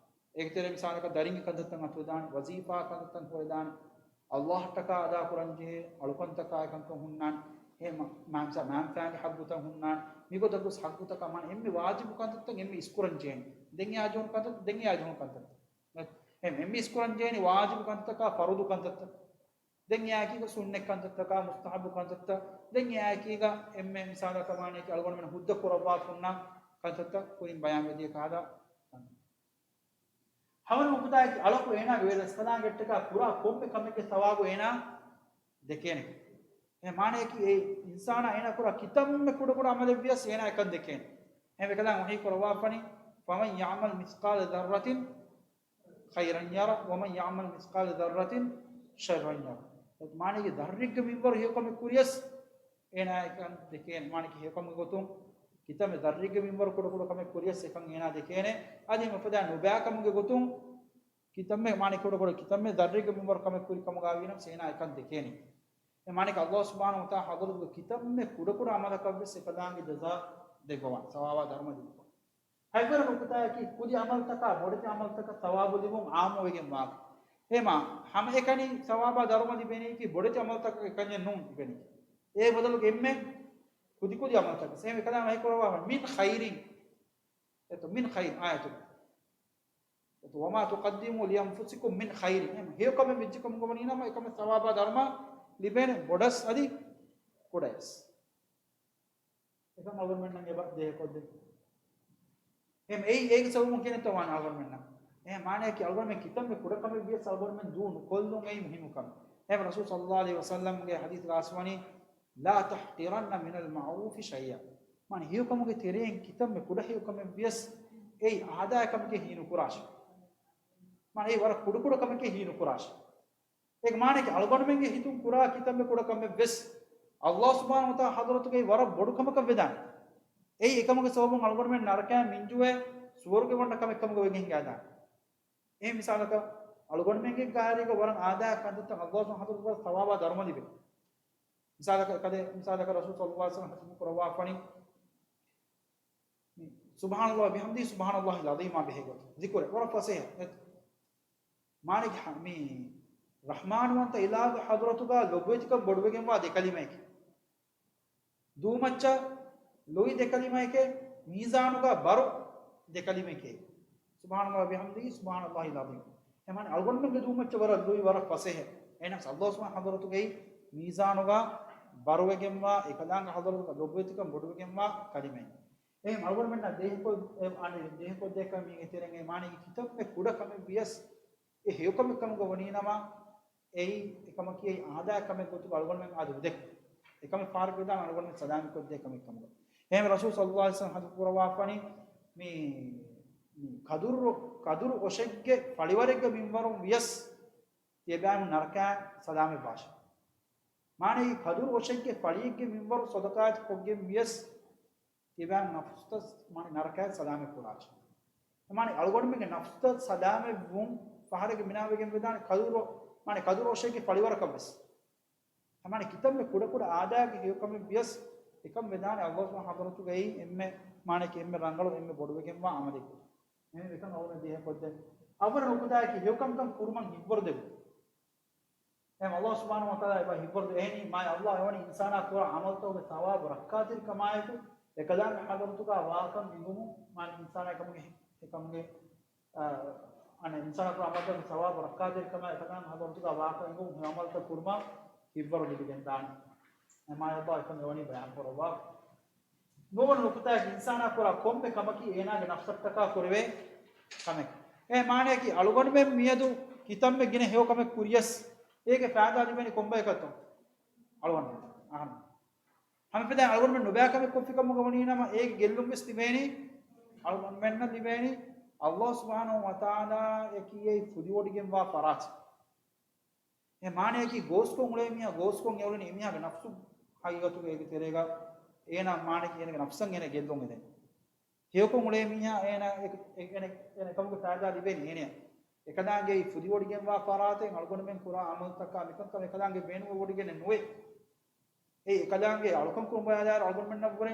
އޭގެ ތެރޭ މިސާލަކަށް ދަރިންގެ ކަންތައްތައް އަތުވެދާނެ، ވަޒީފާ ކަންތައްތައް ހުރެދާނެ، އައްލާހަށްޓަކާ އަދާ ކުރަންޖެހޭ އަޅުކަންތަކާ އެކަންކަން ހުންނާނެ، އެހެން މާ-، މާ-، މާންފާގެ ޙައްޤުތައް ހުންނާނެ، މިގޮތަކުސް ޙައްޤުތަކާ މާނަ އެންމެ ވާޖިބު ކަންތައްތައް އެންމެ އިސްކުރަންޖެހޭނެ. ދެން އެއާ ޖެހުނު ކަންތައް، ދެން އެއާ ޖެހުނު ކަންތައް. އެހެން އެންމެ އިސްކުރަންޖެހޭނީ ވާޖިބު ކަންތަކާ ފަރުޟު ކަންތައްތައް. ދެން އެއާއެކީގަ ސުންނަތް ކަންތައްތަކާ މުސްތަޙައްބު ކަންތައްތައް. ދެން އެއާއެކީގަ އެންމެ މިސާލަކަށް މާނައަކީ އަޅުގަނޑުމެން ހުއްދަ ކުރައްވާފަ ހުންނަ ކަންތައްތައް ކުރިން ބަޔާންވެދިޔަ ކަހަލަ ކަންތައް. ހަވަނަ ނުކުތާއަކީ އަޅަކު އޭނާގެ ވެރި ރަސްކަލާނގެއަށްޓަކާ ކުރާ ކޮންމެ ކަމެއްގެ ސަވާބު އޭނާ ދެކޭނެ. އެ މާނައަކީ އެ އިންސާނާ އޭނާ ކުރާ ކިތަންމެ ކުޑަކުޑަ ޢަމަލެއްވިޔަސް އޭނާ އެކަން ދެކޭނެ. އެ ވެކަލާނގެ ވަޙީ ކުރައްވާފަނީ، فَمَنْ يَعْمَلْ مِثْقَالَ ذَرَّةٍ خَيْرًا يَرَهُ وَمَنْ يَعْمَلْ مِثْقَالَ ذَرَّةٍ شَرًّا يَرَهُ. މާނައަކީ ދައްރެއްގެ މިންވަރު ހެޔޮކަމެއް ކުރިޔަސް އޭނާ އެކަން ދެކޭނެ. މާނައަކީ ހެޔޮކަމުގެ ގޮތުން ކިތަންމެ ދައްރެއްގެ މިންވަރު ކުޑަކުޑަ ކަމެއް ކުރިޔަސް އެކަން އޭނާ ދެކޭނެ. އަދި އެފަދަ ނުބައިކަމުގެ ގޮތުން ކިތަންމެ މާނަ ކުޑަކުޑަ ކިތަންމެ ދައްރެއްގެ މިންވަރު ކަމެއް ކުރި ކަމުގަ ވީނަމަސް އޭނާ އެކަން ދެކޭނެ. އެ މާނައަކީ އައްލާހު ސުބްޙާނަހު ވަތަޢާލާ ޙަޟްރަތުގަ ކިތަންމެ ކުޑަކުޑަ ޢަމަލަކަށްވެސް އެކަލާނގެ ޖަޒާ ދެއްވަވާނެ، ސަވާބާ ދަރުމަ ދެއްވަވާނެ. ހަތްވަނަ ނުކުތާއަކީ ކުދި ޢަމަލުތަކާ ބޮޑެތި ޢަމަލުތަކަށް ސަވާބު ލިބުން ޢާއްމުވެގެން ވާކަން. އެހެމާ ހަމައެކަނި ސަވާބާ ދަރުމަ ލިބެނީކީ ބޮޑެތި ޢަމަލުތަކަށް އެކަންޏެއް ނޫން ލިބެނީ. އޭ ބަދަލުގަ އެންމެ ކުދިކުދި ޢަމަލުތަކަށް. އެހެން އެކަލާނގެ ވަޙީ ކުރައްވާފަ، މިން ޚައިރިން. އެތަ މިން ޚައިރިން އާޔަތުގަ. އެތަ، وَمَا تُقَدِّمُوا لِأَنفُسِكُم مِّنْ خَيْرٍ. އެހެން ހެޔޮކަމެއް ވެއްޖެކަމުގަ ވަނީނަމަ އެކަމެއް ސަވާބާ ދަރުމަ ލިބޭނެ ބޮޑަސް އަދި ކުޑަޔަސް. އެކަން އަޅުގަނޑުމެންނަށް އެބަ ދޭހަކޮށްދޭ. އެހެން އެއީ އޭގެ ސަބަބުން ކިޔަނެއްތޯ ވާނެ އަޅުގަނޑުމެންނަށް. އެހެން މާނައަކީ އަޅުގަނޑުމެން ކިތަންމެ ކުޑަކަމެއް ވިޔަސް އަޅުގަނޑުމެން ދޫ ނުކޮށްލުން އެއީ މުހިއްމު ކަމެއް. އެހެން ރަސޫލު ޞައްލައްލާހު ޢަލައިހި ވަސައްލަމްގެ ޙަދީޘްގަ އައިސްވަނީ، لَا تَحْقِرَنَّ مِنَ الْمَعْرُوفِ شَيْئًا. މާނަ ހެޔޮކަމުގެ ތެރެއިން ކިތަންމެ ކުޑަ ހެޔޮކަމެއް ވިޔަސް އެއީ އާދައިގެ ކަމެކޭ ހީނުކުރާށޭ. މާނަ އެއީ ވަރަށް ކުޑަކުޑަ ކަމެކޭ ހީނުކުރާށޭ. އޭގެ މާނައަކީ އަޅުގަނޑުމެންގެ ހިތުން ކުރާ ކިތަންމެ ކުޑަ ކަމެއް ވެސް އައްލާހު ސުބްޙާނަހު ވަތަޢާލާ ޙަޟްރަތުގައި ވަރަށް ބޮޑު ކަމަކަށް ވެދާނެ. އެއީ އެކަމުގެ ސަބަބުން އަޅުގަނޑުމެން ނަރަކައިން މިންޖުވެ ސުވަރުގެ ވަންނަ ކަމެއް ކަމުގަ ވެގެން ހިނގާދާނެ. އެހެން މިސާލަކަށް އަޅުގަނޑުމެންގެ ގާރީގަ ވަރަށް އާދައިގެ ކަންތައްތައް އައްލާހު ސުބްޙާނަހު ވަތަޢާލާ ޙަޟްރަތުގަ ވަރަށް ސަވާބާ ދަރުމަ ލިބޭ. މިސާލަކަށް ކަދެ، މިސާލަކަށް ރަސޫލު ޞައްލައްލާހު ޢަލައިހި ވަސައްލަމް ޙަދީޘް ކުރައްވާފަނީ، މި ސުބްޙާނަﷲ ވަބިޙަމްދިހި ސުބްޙާނަﷲިލް ޢަޒީމާ ބެހޭ ގޮތުން ޒިކުރެއް ވަރަށް ފަސޭހަ. އެ މާނައަކީ މި ރަޙްމާންވަންތަ އިލާހުގެ ޙަޟްރަތުގަ ލޮބުވެތިކަން ބޮޑުވެގެންވާ ދެ ކަލިމައެކޭ. ދޫމައްޗަށް ލުއި ދެ ކަލިމައެކޭ، މީޒާނުގަ ބަރު ދެ ކަލިމައެކޭ. ސުބްޙާނަﷲ ވަބިޙަމްދިހި ސުބްޙާނަﷲިލް ޢަޒީމް. އެ މާނަ އަޅުގަނޑުމެންގެ ދޫމައްޗަށް ވަރަށް ލުއި ވަރަށް ފަސޭހަ. އެހެނަސް އައްލާހު ސުބްޙާނަހު ވަތަޢާލާ ޙަޟްރަތުގައި މީޒާނުގަ ބަރުވެގެންވާ، އެކަލާނގެ ޙަޟްރަތުގަ ލޮބުވެތިކަން ބޮޑުވެގެންވާ ކަލިމައެއް. އެހެން އަޅުގަނޑުމެންނަށް ދޭހަކޮށް، އެ، އަނެއް ދޭހަކޮށްދޭކަން މީގެ ތެރެއިން އެ މާނައަކީ ކިތަންމެ ކުޑަ ކަމެއް ވިޔަސް އެ ހެޔޮކަމެއް ކަމުގަ ވަނީނަމަ، އެއީ އެކަމަކީ އެއީ އާދައިގެ ކަމެއް ގޮތުގަ އަޅުގަނޑުމެން އަދި އުދެކު. އެކަމެއް ފާރިގަދާން އަޅުގަނޑުމެން ސަލާމަތްކޮށްދޭ ކަމެއް ކަމުގަ. އެހެން ރަސޫލު ޞައްލައްލާހު ޢަލައިހި ވަސައްލަމް ޙަދީޘް ކުރައްވާފަނީ، މި، މި ކަދުރު، ކަދުރު އޮށެއްގެ ފަޅިވަރެއްގެ މިންވަރުން ވިޔަސް ތިޔަބައިމީހުން ނަރަކައިން ސަލާމަތްވާށޭ. މާނައީ ކަދުރު އޮށެއްގެ ފަޅިއެއްގެ މިންވަރު ޞަދަޤާތް ކޮށްގެން ވިޔަސް ތިބާ ނަފްސުތައް މާނަ ނަރަކައިން ސަލާމަތް ކުރާށޭ. މާނަ އަޅުގަނޑުމެންގެ ނަފްސުތައް ސަލާމަތް ވުން ފަހަރެއްގެ މިނާވެގެން ވެދާނެ ކަދުރު، މާނަ ކަދުރު އޮށެއްގެ ފަޅިވަރަކަށް ވެސް. މާނަ ކިތަންމެ ކުޑަކުޑަ އާދައިގެ ހެޔޮކަމެއް ވިޔަސް އެކަން ވެދާނެ އައްލާހު ސުބްޙާނަހު ވަތަޢާލާ ޙަޟްރަތުގައި އެންމެ މާނައަކީ އެންމެ ރަނގަޅު އެންމެ ބޮޑުވެގެންވާ ޢަމަލެއް. އެހެން އެކަން އަޅުގަނޑު ދޭހަކޮށްދޭން. އަވަރަ ނުކުތާއަކީ ހެޔޮކަންކަން ކުރުމަށް ހިތްވަރު ދެވުން. އެހެން އައްލާހު ސުބްޙާނަހު ވަތަޢާލާ އެބަ ހިތްވަރު ދެ އެހެނީ، މާތް އައްލާހު އެވަނީ އިންސާނާ ކުރާ ޢަމަލުތަކުގެ ޘަވާބު ރައްކާތެރިކަމާއެކު، އެކަލާނގެ ޙަޟްރަތުގަ ވާކަން އެނގުމުން، މާނަ އިންސާނާ އެކަމުގެ، އެކަމުގެ، އާ، އަނެއް އިންސާނާ ކުރާ ޢަމަލުތަކުގެ ޘަވާބު ރައްކާތެރިކަމާއެކު، އެކަލާނގެ ޙަޟްރަތުގަ ވާކަން އެނގުމުން ހެޔޮ ޢަމަލުތައް ކުރުމަށް ހިތްވަރު ލިބިގެންދާނެ. މާތް އައްލާހު އެކަން އެވަނީ ބަޔާން ކުރައްވާ. ނުވަނަ ނުކުތާއަކީ އިންސާނާ ކުރާ ކޮންމެ ކަމަކީ އޭނާގެ ނަފްސަށްޓަކާ ކުރެވޭ ކަމެއް. އެ މާނަޔަކީ އަޅުގަނޑުމެން މިއަދު ކިތަންމެ ގިނަ ހެޔޮކަމެއް ކުރިޔަސް އޭގެ ފައިދާ ލިބެނީ ކޮންބަޔަކަށްތޯ؟ އަޅުގަނޑުމެން އަހަން. ހަމަ ފެދާ އަޅުގަނޑުމެން ނުބައި ކަމެއް ކޮށްފި ކަމުގަ ވަނީ ނަމަ އޭގެ ގެއްލުން ވެސް ލިބޭނީ އަޅުގަނޑުމެންނަށް ލިބޭނީ ﷲ ސުބްޙާނަހޫ ވަތަޢާލާ އެކީ އެއީ ފުދިވޮޑިގެންވާ ފަރާތެއް. އެ މާނަޔަކީ ގޯސްކޮށް އުޅޭ މީހާ ގޯސްކޮށް އެ އުޅެނީ އެ މީހާގެ ނަފްސު ހަގީގަތުގަ އޭގެ ތެރޭގަ އޭނާ މާނަޔަކީ އޭނާގެ ނަފްސަށް އޭނާ ގެއްލުން އެދެން. ހެޔޮކޮށް އުޅޭ މީހާ އޭނާ އެ-، އެ-، އޭނާ، އޭނާ ކަމުގެ ފައިދާ ލިބޭނީ އޭނަޔަށް. އެކަލާނގެ އެއީ ފުދިވޮޑިގެންވާ ފަރާތެއް އަޅުގަނޑުމެން ކުރާ އަމަލުތަކާ މިކަންކަން އެކަލާނގެ ބޭނުންވެވޮޑިގެނެއް ނުވޭ. އެއީ އެކަލާނގެ އަޅުކަން ކުރުން ބަޔާލާއިރު އަޅުގަނޑުމެންނަށްވުރެ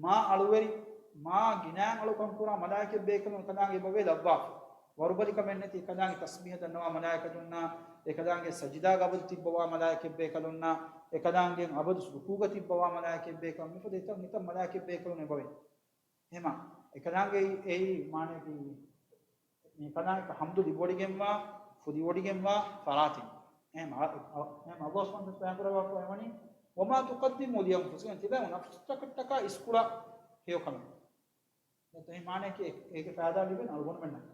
މާ އަޅުވެރި، މާ ގިނައިން އަޅުކަން ކުރާ މަލާއިކަތް ބޭކަލުން އެކަލާނގެ އެބަވޭ ލައްވާފަ. ވަރުބަލިކަމެއް ނެތި އެކަލާނގެ ތަސްބީޙަ ދަންނަވާ މަލާއިކަތުންނާ، އެކަލާނގެ ސަޖިދާގަ އަބަދު ތިއްބަވާ މަލާއިކަތް ބޭކަލުންނާ، އެކަލާނގެ އަބަދު ރުކޫގަ ތިއްބަވާ މަލާއިކަތް ބޭކަލުން، މިފަދަ އެތައް މިތައް މަލާއިކަތް ބޭކަލުން އެބަވޭ. އެހެމަ އެކަލާނގެ އެއީ މާނައަކީ މި ކަލާނގެ ހަމްދު ލިބިވޮޑިގެންވާ، ފުދިވޮޑިގެންވާ ފަރާތެއް. އެހެމަ އަ-، އަ-، އެހެމަ ﷲ ސުބްޙާނަހޫ ވަތަޢާލާ ބަޔާންކުރައްވާފަ ވަނީ، "وما تقدموا لأنفسكم" ތިބާ ނަފްސުތަކަށްޓަކާ އިސްކުޅަ ހެޔޮކަމެއް. ދެން މާނައަކީ އޭ-، އޭގެ ފައިދާ ލިބެން އަޅުގަނޑުމެންނަށް.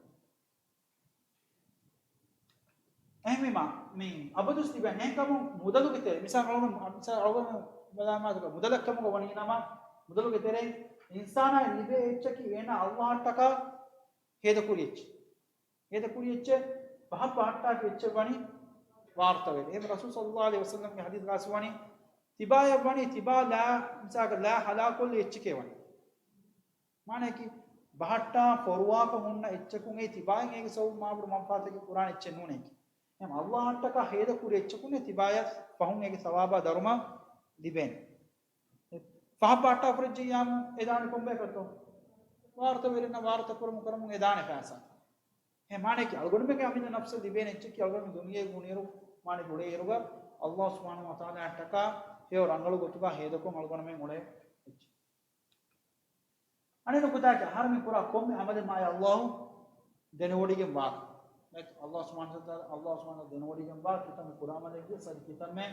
އެހެންވީމާ، މި އަބަދުސް ލިބޭ ނޭނގަމުން މުދަލުގެ ތެރޭ، މިސާލު އަޅުގަނޑު، މިސާލު އަޅުގަނޑު ބަލާމާތުގަ މުދަލެއްކަމުގަ ވަނީ ނަމަ، މުދަލުގެ ތެރޭ އިންސާނާއަށް ލިބޭ އެއްޗަކީ އޭނާ ﷲ އަށްޓަކާ ހޭދަކުރި އެއްޗެއް. ހޭދަކުރި އެއްޗެއް، ބަހަށް ބަހައްޓާފި އެއްޗެއް ވަނީ ވާރުތަވެރި. އެހެން ރަސޫލު ޞައްލައްލާހު ޢަލައިހި ވަސައްލަމްގެ ޙަދީޘްގަ ވަނީ، ތިބާޔަށް ވަނީ ތިބާ ލާ، މިސާލަކަށް ލާ ޙަލާކު ކޮށްލި އެއްޗެކޭ ވަނީ. މާނައަކީ، ބަހައްޓާ ފޮރުވާފަ ހުންނަ އެއްޗަކުން އެއީ ތިބާއަށް އޭގެ ސަބަބުން މާބޮޑު މަންފާތަކެއް ކުރާނެ އެއްޗެއް ނޫނޭ. އެހެން ﷲ އަށްޓަކާ ހޭދަކުރި އެއްޗަކުން ތިބާޔަށް ފަހުން އޭގެ ސަވާބާ ދަރުމަ ލިބޭނެ. ފަހަށް ބަހައްޓާ ފުރެއްޖިއްޔާމު އެދާނެ ކޮންބަޔަކަށްތޯ؟ ވާރުތަވެރިންނަށް ވާރުތަ ކުރަމުން ކުރަމުން އެދާނެ ފައިސާ. އެހެން މާނައަކީ އަޅުގަނޑުމެންގެ އަމިއްލަ ނަފްސަށް ލިބޭނެ އެއްޗަކީ އަޅުގަނޑުމެން ދުނިޔޭގަ އުޅޭއިރު، މާނައަކީ އުޅޭއިރުގަ ﷲ ސުބްޙާނަހޫ ވަތަޢާލާ އަށްޓަކާ ހެޔޮ ރަނގަޅު ގޮތުގަ ހޭދަކޮށް އަޅުގަނޑުމެން އުޅޭ އެއްޗެއް. އަނެއް ނުކުތާއަކީ އަހަރެމެން ކުރާ ކޮންމެ އަމަލެއް މާތް ﷲ ދެނެވޮޑިގެން ވާ. މާތް ﷲ ސުބްޙާނަހޫ ވަތަޢާލާ، ﷲ ސުބްޙާނަހޫ ވަތަޢާލާ ދެނެވޮޑިގެން ވާ ކިތަންމެ ކުރާ އަމަލެއްގެ ސައްލި ކިތަންމެ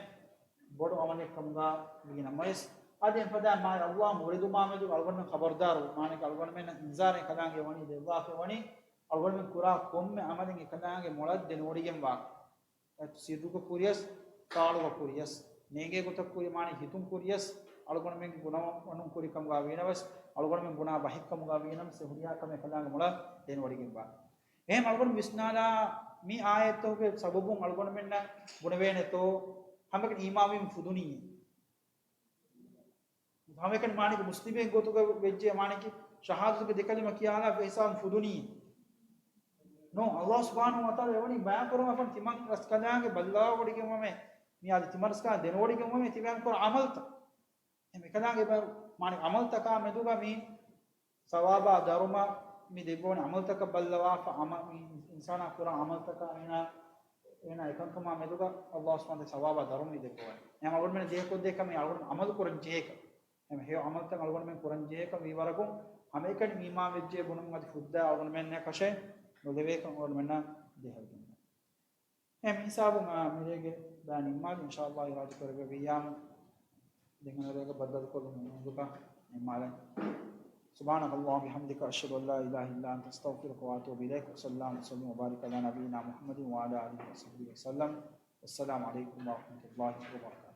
ބޮޑު އަމަލެއް ކަމުގަ ވީ ނަމަވެސް، އަދި އެފަދަ މާތް ﷲ އުރެދުމާ މެދު އަޅުގަނޑުމެން ޚަބަރުދާރު، މާނައަކީ އަޅުގަނޑުމެންނަށް އިންޒާރެއް ކަލާނގެ ވަނީ ދެއްވާފަ ވަނީ، އަޅުގަނޑުމެން ކުރާ ކޮންމެ އަމަލެއް އެކަލާނގެ މޮޅަށް ދެނެވޮޑިގެން ވާ. ސިއްރުގަ ކުރިޔަސް، ތާޅުގަ ކުރިޔަސް، ނޭނގޭ ގޮތަށް ކުރި، މާނައަކީ ހިތުން ކުރިޔަސް، އަޅުގަނޑުމެންގެ ގުނަވަނުން ކުރި ކަމުގަ ވީނަމަވެސް، އަޅުގަނޑުމެން ބުނާ ބަހެއް ކަމުގަ ވީނަމަވެސް، އެ ހުރިހާ ކަމެއް އެކަލާނގެ މޮޅަށް ދެނެވޮޑިގެން ވާ. އެހެން އަޅުގަނޑު ވިސްނާލާ މި އާޔަތްތަކުގެ ސަބަބުން އަޅުގަނޑުމެންނަށް ބުނެވޭނެތޯ، ހަމައެކަނި އީމާންވީމަ ފުދުނީ. ހަމައެކަނި މާނައަކީ މުސްލިމެއް ގޮތުގަ ވެއްޖެ މާނައަކީ ޝަހާދަތުގެ ދެ ކަލިމަ ކިޔާލާ އިސްލާމް ފުދުނީ. ނޯ، ﷲ ސުބްޙާނަހޫ ވަތަޢާލާ އެވަނީ ބަޔާން ކުރައްވާފަން ތިމަން ރަސްކަލާނގެ ބައްލަވާ ވޮޑިގެންވަމޭ، މި އަދި ތިމަން ރަސްކަލާނގެ ދެނެވޮޑިގެންވަމޭ ތިބާ ކުރާ އަމަލްތައް. އެ މިކަލާނގެ ބަ-، މާނަ އަމަލްތަކާ މެދުގަ މި ސަވާބާ ދަރުމަ މި ދެއްވަވަނީ އަމަލްތަކަށް ބައްލަވާފަ، އަމަ-، މި އިންސާނާ ކުރާ އަމަލްތަކާ އޭނާ، އޭނާ އެކަންކަމާ މެދުގަ ﷲ ސުބްޙާނަހޫ ވަތަޢާލާ ސަވާބާ ދަރުމަ މި ދެއްވަވަނީ. އެހެން އަޅުގަނޑުމެން ދޭހަކޮށްދޭ ކަމެއް އަޅުގަނޑު އަމަލު ކުރަން ޖެހޭކަން. އެހެން ހެޔޮ އަމަލްތައް އަޅުގަނޑުމެން ކުރަން ޖެހޭކަން ވީ ވަރަކުން ހަމައެކަނި އީމާން ވެއްޖެ ބުނުމުން އަދި ފުއްދާ އަޅުގަނޑުމެންނަށް ކަށެއް ނުލެވޭކަން އަޅުގަނޑުމެންނަށް ދޭހަވެގެން. އެ މި ހިސާބުން އާ މިރޭގެ ބަޔާން ނިންމާލި، އިންޝާﷲ އިރާދަކުރެއްވިއްޔާމު ދެން އަނެއް ރޭގަ ބައްދަލުކޮށްލުމުން އެނގުގަ ނިންމާލަން. سبحانك اللهم وبحمدك، أشهد أن لا إله إلا أنت، أستغفرك وأتوب إليك. وصلى الله وسلم وبارك على نبينا محمد وعلى آله وصحبه وسلم. والسلام عليكم ورحمة الله وبركاته.